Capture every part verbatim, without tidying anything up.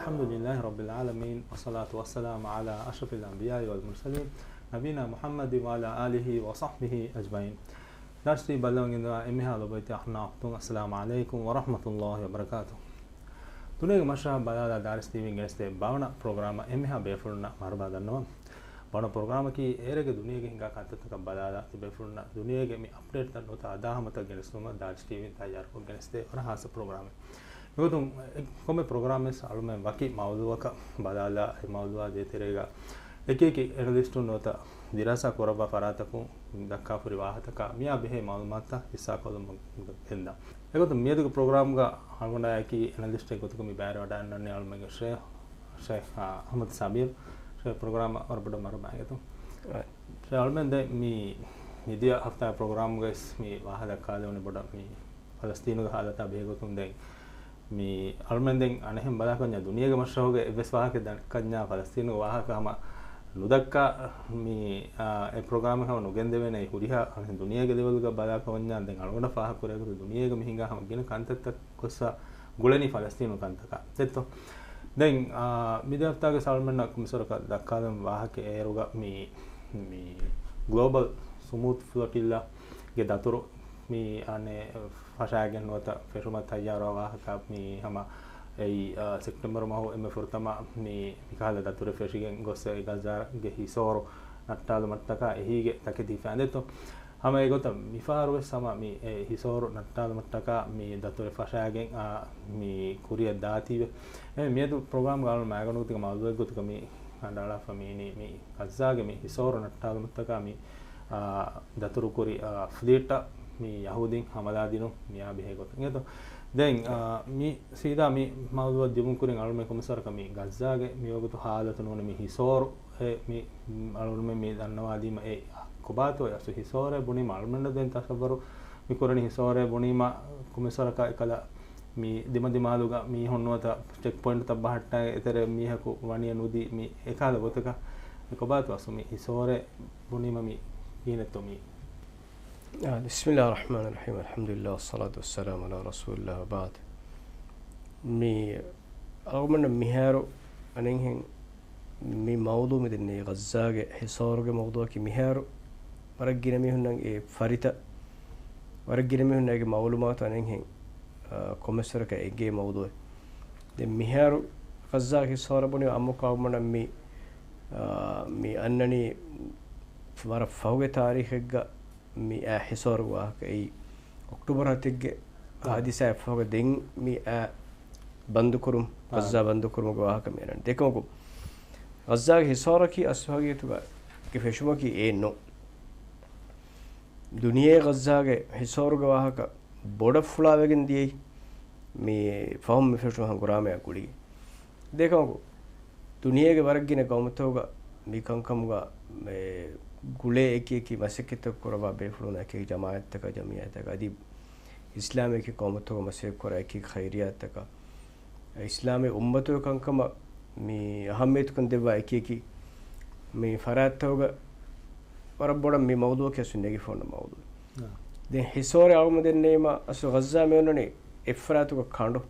الحمد لله رب العالمين، والصلاة والسلام على أشرف الأنبياء والمرسلين، نبينا محمد وعلى آله وصحبه أجمعين. ދާރިސް ޓީވީ ބައްލަވަން ގެންދަވާ އެންމެހާ ލޮބުވެތި އަޚުންނާ އުޚްތުން، އައްސަލާމު ޢަލައިކުމް ވަރަޙްމަތުﷲި ވަބަރަކާތުހު. ދުނިޔޭގެ މަޝްރަޙަށް ބަލާލާ ދާރިސް ޓީވީން ގެނެސްދޭ ބާވަނަ ޕްރޮގްރާމަށް އެންމެހާ ބޭފުޅުންނަށް މަރުޙަބާ ދަންނަވަން. ބާވަނަ ޕްރޮގްރާމަކީ އޭރުގެ ދުނިޔޭގެ ހިނގާ ކަންތައްތަކަށް ބަލާލާ ތިބޭފުޅުންނަށް ދުނިޔޭގެ މި އަޕްޑޭޓްތައް ނުވަތަ ހަދާ ހަމަތައް ގެނެސްދުމަށް ދާރިސް ޓީވީން ތައްޔާރުކޮށް ގެނެސްދޭ ވަރަށް ހާއްސަ ޕްރޮގްރާމެއް. އެގޮތުން އެ ކޮންމެ ޕްރޮގްރާމެއް އަޅުމެން ވަކި މައުޟޫޢަކަށް ބަލާލާ، އެ މައުޟޫޢާ ދޭތެރޭގަ އެކި އެކި އެނަލިސްޓުން ނުވަތަ ދިރާސާ ކުރައްވާ ފަރާތަކުން ދައްކާފަ ހުރި ވާހަކަތަކާ މިއާ ބެހޭ މައުލޫމާތުތައް ހިއްސާކޮށްލުމަށް ގެންދަން. އެގޮތުން މިއަދުގެ ޕްރޮގްރާމްގަ އަޅުގަނޑާއެކީ އެނަލިސްޓެއް ގޮތުގަ މި ބައިވެރިވަޑައިގަންނަނީ އަޅުމެންގެ ޝޭޚް، ޝޭޚް އަޙްމަދު ސަމީރު. ޝޭޚް، ޕްރޮގްރާމަށް ވަރަށް ބޮޑަށް މަރުޙަބާ އިނގޭތޯ. ޝޭޚް އަޅުމެން ދެން މި މިދިޔަ ހަފްތާ ޕްރޮގްރާމްގައި މި ވާހަކަ ދައްކާލެވުނީ ބޮޑަށް މި ފަލަސްތީނުގެ ހާލަތާ ބެހޭގޮތުން ދެން މި އަޅުމެން ދެން އަނެއްހެން ބަލާކަންޏާ ދުނިޔޭގެ މަޝްރަޙުގެ އެއްވެސް ވާހަކަ ދައްކަންޏާ ފަލަސްތީނުގެ ވާހަކަ ހަމަ ނުދައްކާ މި، އާ، އެ ޕްރޮގްރާމެއް ހަމަ ނުގެންދެވޭނެ. ހުރިހާ އަނެއް ދުނިޔޭގެ ލެވެލްގަ ބަލާކަމަންޏާ ދެން އަޅުގަނޑަށް ފާހަގަކުރޭގޮތުން ދުނިޔޭގަ މި ހިނގާ ހަމަ ގިނަ ކަންތައްތައް ގޮއްސަ ގުޅެނީ ފަލަސްތީނު ކަންތަކާ ދެއްތޯ. ދެން، އާ، މިދިޔަ ހަފްތާގެ އަޅުމެންނަށް ކޮންމެސްވަރަކަށް ދައްކާލަން ވާހަކަ އޭރުގަ މި، މި ގްލޯބަލް ސުމޫތް ފްލޮޓިއްލާގެ ދަތުރު މި އަނެއް ފަށާގެން ނުވަތަ ފެށުމަށް ތައްޔާރުވާ ވާހަކަ މި ހަމަ އެއީ، އާ، ސެޕްޓެމްބަރު މަހު އެންމެ ފުރަތަމަ މި މިކަހަލަ ދަތުރެއް ފެށިގެން ގޮއްސަ ގަޒާގެ ހިސޯރު ނައްޓާލުމަށްޓަކާ އެހީގެ ތަކެތި ހިފައި ދެއްތޯ. ހަމަ އެގޮތަށް މިފަހަރުވެސް ހަމަ މި އެ ހިސޯރު ނައްޓާލުމަށްޓަކާ މި ދަތުރެއް ފަށާގެން، އާ، މި ކުރިއަށް ދާތީވެ. އެ މިއަދު ޕްރޮގްރާމްގަ އަޅުން މައިގަނޑުގަ މައުޟޫޢެއްގޮތުގަ މި ކަނޑައަޅާފަ މިއިނީ މި ޣައްޒާގެ މި ހިސޯރު ނައްޓާލުމަށްޓަކާ މި، އާ، ދަތުރުކުރި، އާ، ފްލީޓަށް މި ޔަހޫދީން ހަމަލާ ދިނުން މިއާ ބެހޭ ގޮތުން. އެތޯ. ދެން، އާ، މި ސީދާ މި މައުޟޫޢަށް ދިއުމުން ކުރިން އަޅުމެން ކޮންމެސްވަރަކަށް މި ޣައްޒާގެ މިވަގުތު ހާލަތު ނޫނީ މި ހިސޯރު އެ މި އަޅުމެން މި ދަންނަވާދީމަ އެ ކޮބާތޯ އަސް ހިސޯރޭ ބުނީމަ އަޅުމެންނަށް ދެން ތަޞައްވަރު މި ކުރަނީ ހިސޯރޭ ބުނީމަ ކޮންމެސްވަރަކަށް އެކަލަ މި ދިމަދިމާލުގަ މީހުން ނުވަތަ ޗެކް ޕޮއިންޓްތައް ބަހައްޓާ އެތެރެ މީހަކު ވަނިޔަ ނުދީ މި އެކާލަ ގޮތަކަށް އެ ކޮބާތޯ އަސް މި ހިސޯރޭ ބުނީމަ މި ކިހިނެއްތޯ މީ؟ އާ، بسم الله الرحمن الرحيم، الحمد لله والصلاة والسلام على رسول الله وبعد. މި އަޅުގަނޑަށް މިހާރު އަނެއްހެން މި މައުޟޫޢު މި ދެންނެވި ޣައްޒާގެ ހިސޯރުގެ މައުޟޫޢަކީ މިހާރު ވަރަށް ގިނަ މީހުންނަށް އެ ފަރިތަ، ވަރަށް ގިނަ މީހުން އޭގެ މައުލޫމާތު އަނެއްހެން، އާ، ކޮންމެސްވަރަކަށް އެނގޭ މައުޟޫޢެއް. ދެން މިހާރު ޣައްޒާގެ ހިސޯރަށް ބުނި އަމުކާ އަޅުގަނޑަށް މި، އާ، މި އަންނަނީ ވަރަށް ފަހުގެ ތާރީޚެއްގަ މި އާ ހިސޯރު ވާހަކަ އެއީ އޮކްޓޫބަރު ހަތެއްގެ އާ. ހާދިސާއަށް ފަހުގަ ދެން މި އާ ބަންދުކުރުން، އާ. ޣައްޒާ ބަންދުކުރުމުގެ ވާހަކަ މި އަންނަނީ. ދެކަމަކު، ޣައްޒާގެ ހިސޯރަކީ އަސްލު ހަގީގަތުގަ ގެ ފެށުމަކީ އެއް ނޫން. ދުނިޔޭ ޣައްޒާގެ ހިސޯރުގެ ވާހަކަ ބޮޑަށް ފުޅާވެގެން ދިޔައީ މި ފަހުން މި ފެށުނު ހަނގުރާމަޔާ ގުޅިގެން. ދެކަމަކު، ދުނިޔޭގެ ވަރަށް ގިނަ ގައުމުތަކުގަ މި ކަންކަމުގަ މެ ގުޅޭ އެކި އެކި މަސައްކަތްތައް ކުރައްވާ ބޭފުޅުން އެކި ޖަމާޢަތްތަކަށް، ޖަމިއްޔާތަކަށް އަދި އިސްލާމީ އެކި ގައުމުތަކުގަ މަސައްކަތް ކުރާ އެކި ޚައިރިއްޔާތަކަށް، އިސްލާމީ އުއްމަތުގެ ކަންކަމަށް މި އަހައްމިޔަތުކަން ދެއްވާ އެކި އެކި މި ފަރާތްތަކުގަ ވަރަށް ބޮޑަށް މި މައުޟޫޢަކީ އަސްލު ނެގިފަ އޮންނަ މައުޟޫޢެއް. އާ. ދެން ހިސޯރެއް އަޅުގަނޑު ދެންނެވީމަ އަސްލު ޣައްޒާ މި އޮންނަނީ އެއްފަރާތުގަ ކަނޑު،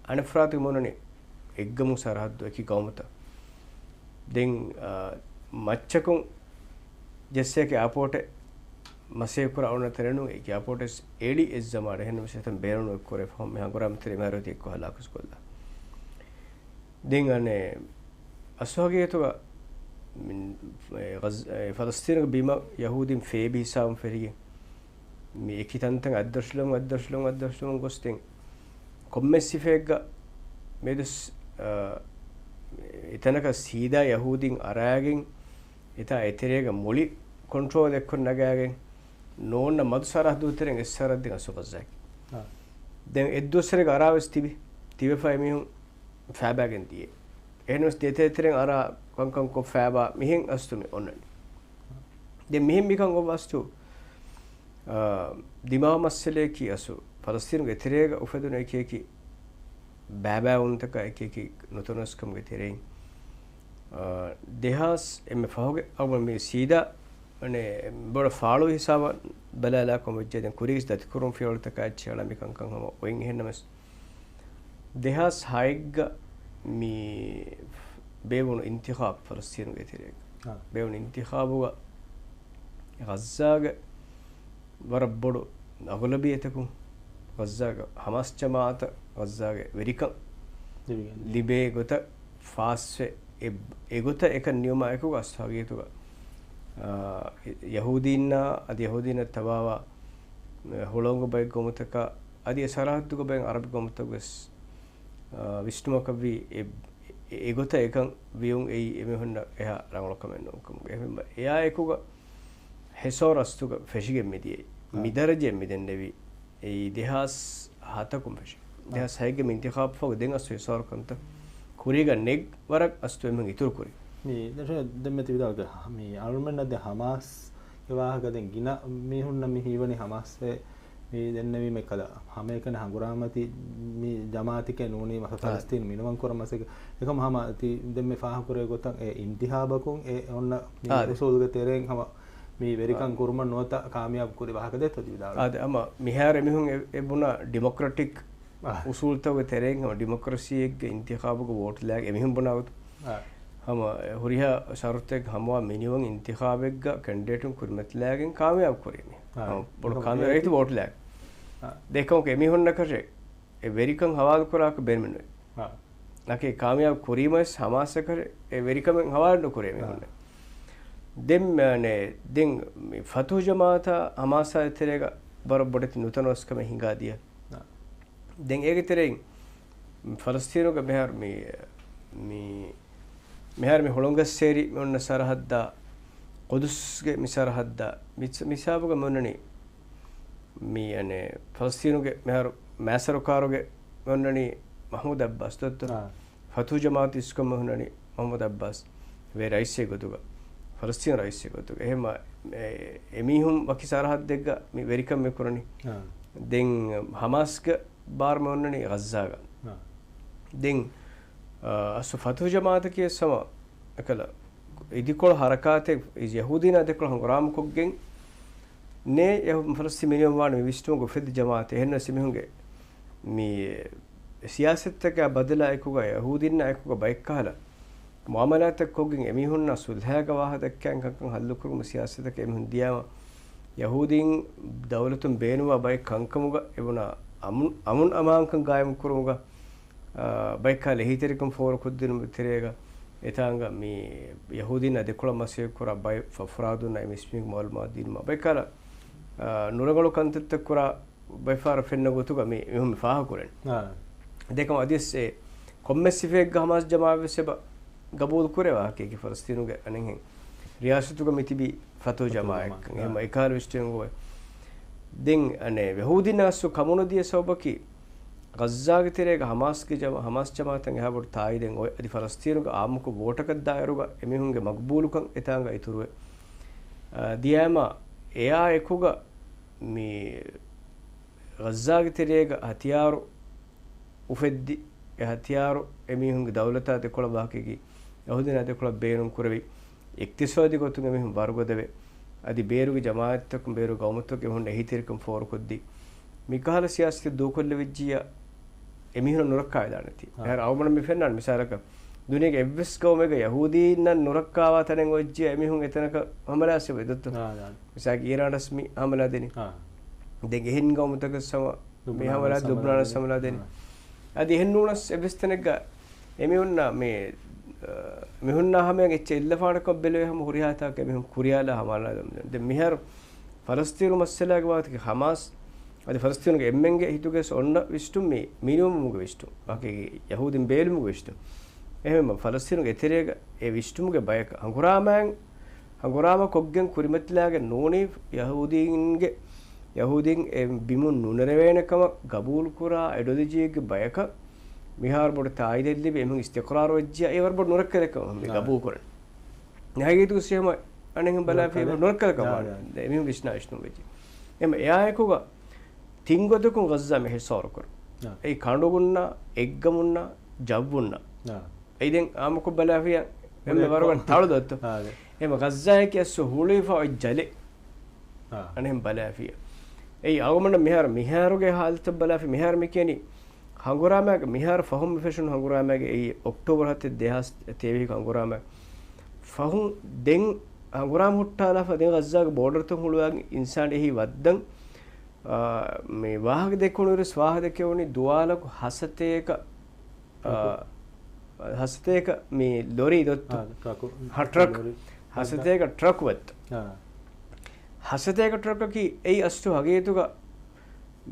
އަނެއްފަރާތުގަ މި އޮންނަނީ އެއްގަމު ސަރަހައްދު އެކި ގައުމުތައް. ދެން، އާ، މައްޗަކުން ޖެއްސޭކި އެއާޕޯޓެއް މަސޭކުރާ އޮންނަ ތެރެނު އެކި އެއާޕޯޓެސް އެޅި އެއްޒަމާނެ އެހެންނަމަސް އެތަން ބޭނުން އެއްކުރެ ފަހުން މި ހަނގުރާމަތެރި މަހަރުތި އެއްކޮށް ހަލާކުސް ކޮށްލާ. ދެން އަނެއް އަސްލު ހަގީގަތުގަ މި، އެ، ޣައްޒ-، އެ، ފަލަސްތީނުގެ ބިމަށް ޔަހޫދީން ފޭބި ހިސާބުން ފެށިގެން މި އެކި ތަންތަން އަތްދަށުލަމުން، އަތްދަށުލަމުން، އަތްދަށުލަމުން ގޮސް ދެން ކޮންމެސް ސިފައެއްގަ މިއަދު ސް-، އާ، އެތަނަކަށް ސީދާ ޔަހޫދީން އަރާގެން އެތާ އެތެރޭގަ މުޅި ކޮންޓްރޯލް އެއްކޮށް ނަގާގެން ނޯންނަ މަދު ސަރަހައްދު ތެރެއިން އެއްސަރަށް ދިން އަސްލު ޣައްޒާއަކީ. އާ. ދެން އެއްދުވަސްވަރެއްގަ އަރާވެސް ތިބި، ތިބެފަ އެމީހުން ފައިބާގެން ދިޔަ. އެހެންވެސް ދޭތެރޭ ތެރެއިން އަރާ ކަންކަން ކޮށް ފައިބާ މިހެން އަސްލު މި އޮންނަނީ. ދެން މިހެން މިކަން އޮއްވާ އަސްލު، އާ، ދިމާވާ މައްސަލައަކީ އަސްލު ފަލަސްތީނުގެ ތެރޭގަ އުފެދުނު އެކި އެކި ބައިބައިވުންތަކާ އެކި އެކި ނުތަނަވަސްކަމުގެ ތެރެއިން، އާ، ދެހާސް އެންމެ ފަހުގެ އަޅުގަނޑު މި ސީދާ އަނެއް ބޮޑަށް ފާޅުވި ހިސާބަށް ބަލާލާ ކޮންމެ ވެއްޖެ ދެން ކުރީސް ދަތިކުރުން ފިޔަވަޅުތަކާ އެއްޗެއް އަޅާ މި ކަންކަން ހަމަ އޮތް އެހެންނަމަސް ދެހާސް ހައެއްގަ މި ބޭވުނު އިންތިޚާބު ފަލަސްތީނުގެ ތެރޭގަ ބޭވުނު އިންތިޚާބުގަ ޣައްޒާގެ ވަރަށް ބޮޑު އަޣުލަބިއްޔަތަކުން ޣައްޒާގެ ހަމާސް ޖަމާއަތަށް ޣައްޒާގެ ވެރިކަން ލިބޭ ގޮތަށް ފާސްވެ، އެ، އެގޮތަށް އެކަން ނިޔުމާ އެކުގަ އަސްލު ހަގީގަތުގަ، އާ، ޔަހޫދީންނާ އަދި ޔަހޫދީންނަށް ތަބާވާ، އެ، ހުޅަނގު ބައެއް ގައުމުތަކާ އަދި އެ ސަރަހައްދުގަ ބައެއް އަރަބި ގައުމުތަކު ވެސް، އާ، ވިސްނުމަކަށްވީ އެ، އެ، އެގޮތަށް އެކަން ވިޔުން އެއީ އެމީހުންނަށް އެހާ ރަނގަޅު ކަމެއް ނޫންކަމުގަ. އެހެންވެ، އެއާ އެކުގަ ހެސޯ ރަސްތުގަ ފެށިގެން މިދިޔައީ. މިދަރަޖައެއް މިދެންނެވީ އެއީ ދެހާސް ހަތަކުން ފެށި. ދެހާސް ހައެއްގެ މި އިންތިޚާބު ފަހު ދެން އަސްލު ހެސޯ ކަންތައް ކުރީގަ ނެގް ވަރަށް އަސްލު އެމީހުން އިތުރު ކުރި. މި ދެށަ ދެންމެ ތި ވިދާޅުކެ މި އަޅުމެންނަށް ދެ ހަމާސްގެ ވާހަކަ ދެން ގިނަ މީހުންނަށް މި ހީވަނީ ހަމާސް މި ދެންނެވީމެ ކަލަ ހަމައެކަނި ހަނގުރާމަތި މި ޖަމާއަތެކޭ ނޫނީ މަސަ ފަލަސްތީން މިނިވަން ކުރަން މަސައްކަތް. އެކަމަ ހަމަ ތި ދެންމެ ފާހަގަކުރޭ ގޮތަށް އެ އިންތިހާބަކުން އެ އޮންނަ މި އުސޫލުގެ ތެރެއިން ހަމަ މި ވެރިކަން ކުރުމަށް ނުވަތަ ކާމިޔާބު ކުރި ވާހަކަ ދޭތޯ ތި ވިދާޅުވީ. އާދެ، އަމަ މިހާރު އެމީހުން އެ، އެ ބުނާ ޑިމޮކްރެޓިކް އުސޫލުތަކުގެ ތެރެއިން ހަމަ ޑިމޮކްރަސީއެއްގެ އިންތިޚާބުގެ ވޯޓް ލާގެ އެމީހުން ބުނާ ގޮތުން ހަމަ ހުރިހާ ޝަރުތެއް ހަމަވާ މިނިވަން އިންތިޚާބެއްގަ ކެންޑިޑޭޓުން ކުރިމަތިލާގެން ކާމިޔާބު ކުރީ މީ. ހަމަ ބޮޑު ކާމިޔާބު ރައްޔިތު ވޯޓް ލާގެ. ދެކަމަކު އެމީހުންނަކަށެއް އެ ވެރިކަން ހަވާލުކުރާކަށް ބޭނުމެއް ނުވޭ. އަކީ ކާމިޔާބު ކުރީމަވެސް ހަމާސްއަކަށް އެ ވެރިކަމެއް ހަވާލު ނުކުރޭ މީހުންނެއް. ދެން މި، އަނެ، ދެން މި ފަތުހު ޖަމާއަތާ ހަމާސާ ތެރޭގަ ވަރަށް ބޮޑެތި ނުތަނަވަސްކަމެއް ހިނގާދިޔަ. ދެން އޭގެ ތެރެއިން ފަލަސްތީނުގެ މިހާރު މި، މި، މިހާރު މި ހުޅަނގަސް ސޭރި މި އޮންނަ ސަރަހައްދާ ޤުދުސްގެ މި ސަރަހައްދާ މި، މިސާބުގަ މި އޮންނަނީ މި، އަނެ، ފަލަސްތީނުގެ މިހާރު މާ ސަރުކާރުގެ މި އޮންނަނީ މަހްމޫދު އައްބާސް ދޮއްތޯ؟ ފަތުހު ޖަމާއަތު އިސްކޮށް މި ހުންނަނީ މަހްމޫދު އައްބާސް ވެ ރައީސެއް ގޮތުގަ، ފަލަސްތީނު ރައީސެއް ގޮތުގަ. އެހެންމަ އެ، އެމީހުން ވަކި ސަރަހައްދެއްގަ މި ވެރިކަން މި ކުރަނީ. ދެން ހަމާސްގެ ބާރު މި އޮންނަނީ ޣައްޒާގަ. ދެން، އަ، އަސްލު ފަތުހު ޖަމާއަތަކީ ވެސް ހަމަ އެކަލަ އިދިކޮޅު ހަރަކާތެއް ޔަހޫދީންނާ ދެކޮޅު ހަނގުރާމަކޮށްގެން ނޭ ފަލަސްތީން މިނިވަން ވާނެ މި ވިސްނުމުގަ އުފެއްދި ޖަމާއަތެއް. އެހެންނަމަވެސް އެމީހުންގެ މި ސިޔާސަތުތަކާ ބަދަލާ އެކުގަ ޔަހޫދީންނާ އެކުގަ ބައެއްކަހަލަ މުއާމަލާތެއް ކޮށްގެން އެމީހުންނާ ސުލްހައިގަ ވާހަކަ ދައްކާން ކަންކަން ހައްލުކުރުމުގެ ސިޔާސަތަކަށް އެމީހުން ދިޔާމަ، ޔަހޫދީން ދައުލަތުން ބޭނުންވާ ބައެއް ކަންކަމުގަ އެބުނާ އަމުން، އަމުން އަމާންކަން ގާއިމް ކުރުމުގަ، އާ، ބައެއްކަހަލަ އެހީތެރިކަން ފޯރުކޮށްދިނުމުގެ ތެރޭގަ އެތާނގަ މި ޔަހޫދީންނާ ދެކޮޅަށް މަސައްކަތްކުރާ ބައެއް އަފްރާދުންނަށް އެ މިސްމީގެ މައުލޫމާތު ދިނުމަށް ބައެއްކަހަލަ، އާ، ނުރަނގަޅު ކަންތައްތައް ކުރާ ބައެއް ފަހަރަށް ފެންނަ ގޮތުގަ މި މީހުން މި ފާހަގަކުރަނީ. ދެކަމަ އަދިވެސް އެ ކޮންމެ ސިފައެއްގަ ހަމާސް ޖަމާއަތްވެސް އެބަ ގަބޫލު ކުރޭ ވާހަކައެކޭ ފަލަސްތީނުގެ އަނެއްހެން ރިޔާސަތުގަ މި ތިބި ފަތުހު ޖަމާއަތްކަން. އެހެންމަ އެކަހަލަ ވިސްނުން ގޮވޭ. ދެން އަނެއް ޔަހޫދީންނަށް އަސްލު ކަމުނުދިޔަ ސަބަބަކީ ޣައްޒާގެ ތެރޭގަ ހަމާސްގެ ޖަމާ، ހަމާސް ޖަމާއަތަށް އެހާ ބޮޑު ތާއީދެއް އޮތް. އަދި ފަލަސްތީނުގެ އާއްމުކޮށް ވޯޓަކަށް ދާއިރުގަ އެމީހުންގެ މަގުބޫލުކަން އެތާނގަ އިތުރުވޭ. އާ، ދިޔައިމަ އެއާ އެކުގަ މި ޣައްޒާގެ ތެރޭގަ ހަތިޔާރު އުފެއްދި، އެ ހަތިޔާރު އެމީހުންގެ ދައުލަތާ ދެކޮޅަށް ވާހަކައަކީ ޔަހޫދީންނާ ދެކޮޅަށް ބޭނުން ކުރެވި، އިޤްތިޞާދީ ގޮތުން އެމީހުން ވަރުގަދަވެ، އަދި ބޭރުގެ ޖަމާއަތްތަކުން ބޭރު ގައުމުތަކުން އެމީހުން އެހީތެރިކަން ފޯރުކޮށްދީ، މިކަހަލަ ސިޔާސަތެއް ދޫކޮށްލެވިއްޖިއްޔާ އެމީހުންނަށް ނުރައްކާވެދާނެތީ. އާ. އެހާރު އަޅުގަނޑަށް މި ފެންނާނެ މިސާލަކަށް، ދުނިޔޭގެ އެއްވެސް ގައުމެއްގަ ޔަހޫދީންނަށް ނުރައްކާވާ ތަނެއް އޮތްޖިއްޔާ އެމީހުން އެތަނަކަށް ހަމަލާ ސެބެ ދޮއްތޯ؟ އާ، ދާން. މިސާލަކަށް އީރާނަށް މި ހަމަލާ ދެނީ. އާ. ދެން އެހެން ގައުމުތަކަށް ހަމަ މި ހަމަލާ ލިބްނާނަށް ހަމަލާ ދެނީ. އާ. އަދި އެހެން ނޫނަސް އެއްވެސް ތަނެއްގަ އެމީހުންނާ މި، އަ، މިހުންނާ ހަމަޔަށް އެއްޗެއް އެއްލަފާނެކަމަށް ބެލުވޭ ހަމަ ހުރިހާ ތާކަށް އެމީހުން ކުރިޔާލާ ހަމަލާ ދެން މިހާރު ފަލަސްތީނު މައްސަލާގެ ވާހަކަ ހަމާސް އަދި ފަލަސްތީނުގެ އެންމެންގެ ހިތުގައި އޮންނަ ވިސްނުން މި މިނިވަންވުމުގެ ވިސްނުން. ވާހަކައިގެ ޔަހޫދީން ބޭލުމުގެ ވިސްނުން. އެހެންވީމަ ފަލަސްތީނުގެ އެތެރޭގަ އެ ވިސްނުމުގެ ބަޔަކަށް ހަނގުރާމައިން ހަނގުރާމަ ކޮށްގެން ކުރިމަތިލާގެން ނޫނީ ޔަހޫދީންގެ، ޔަހޫދީން އެ ބިމުން ނުނެރެވޭނެ ކަމަށް ގަބޫލުކުރާ އައިޑިއޮލޮޖީއެއްގެ ބަޔަކަށް މިހާރު ބޮޑު ތާއީދެއް ލިބި އެމީހުން އިސްތިޤްރާރު ވެއްޖިއްޔާ އެ ވަރަށް ބޮޑު ނުރައްކަލެއް ކަމަށް މި ގަބޫލު ކުރަނީ. ހަގީގަތުގަ ސިހަމަ އަނެއްހެން ބަލާފި ނުރައްކަލެއް ކަމަށް އެމީހުން ވިސްނާ ވިސްނުން ވެއްޖެ. އެމަ އެއާ އެކުގަ ތިން ގޮތަކުން ޣައްޒާ މި ހެއްސަވަރު ކުރުން. އެއީ ކަނޑުގުންނާ، އެއްގަމުންނާ، ޖައްވުންނާ. އެއީ ދެން އާއްމުކޮށް ބަލާފިޔާ އެންމެ ވަރުގަނޑު ތަޅު ދޮއްތޯ؟ އެމަ ޣައްޒާއަކީ އަސްލު ހުޅުވިފަ އޮތް ޖަލެއް. އަނެއްހެން ބަލާފިޔާ. އެއީ އަޅުގަނޑަށް މިހާރު، މިހާރުގެ ހާލަތަށް ބަލާފި، މިހާރު މި ކިޔަނީ ހަނގުރާމައިގެ މިހާރު ފަހުން މި ފެށުނު ހަނގުރާމައިގެ އެއީ އޮކްޓޯބަރ ހަތެއް ދެހާސް ތޭވީހުގެ ހަނގުރާމަ. ފަހުން ދެން ހަނގުރާމަ ހުއްޓާލާފަ ދެން ޣައްޒާގެ ބޯޑަރުތައް ހުޅުވާގެން އިންސާން އެހީ ވައްދަން، އާ، މި ވާހަކަ ދެކުނުއިރު ވެސް ވާހަކަ ދެކެވުނީ ދުވާލަކު ހަސަތޭކަ، އާ، ހަސަތޭކަ މި ލޮރީ ދޮއްތު. އާ، ޓްރަކު. ހަ، ޓްރަކް. ލޮރީ. ހަސަތޭކަ ޓްރަކު ވައްތު. އާ. ހަސަތޭކަ ޓްރަކަކީ އެއީ އަސްލު ހަގީގަތުގަ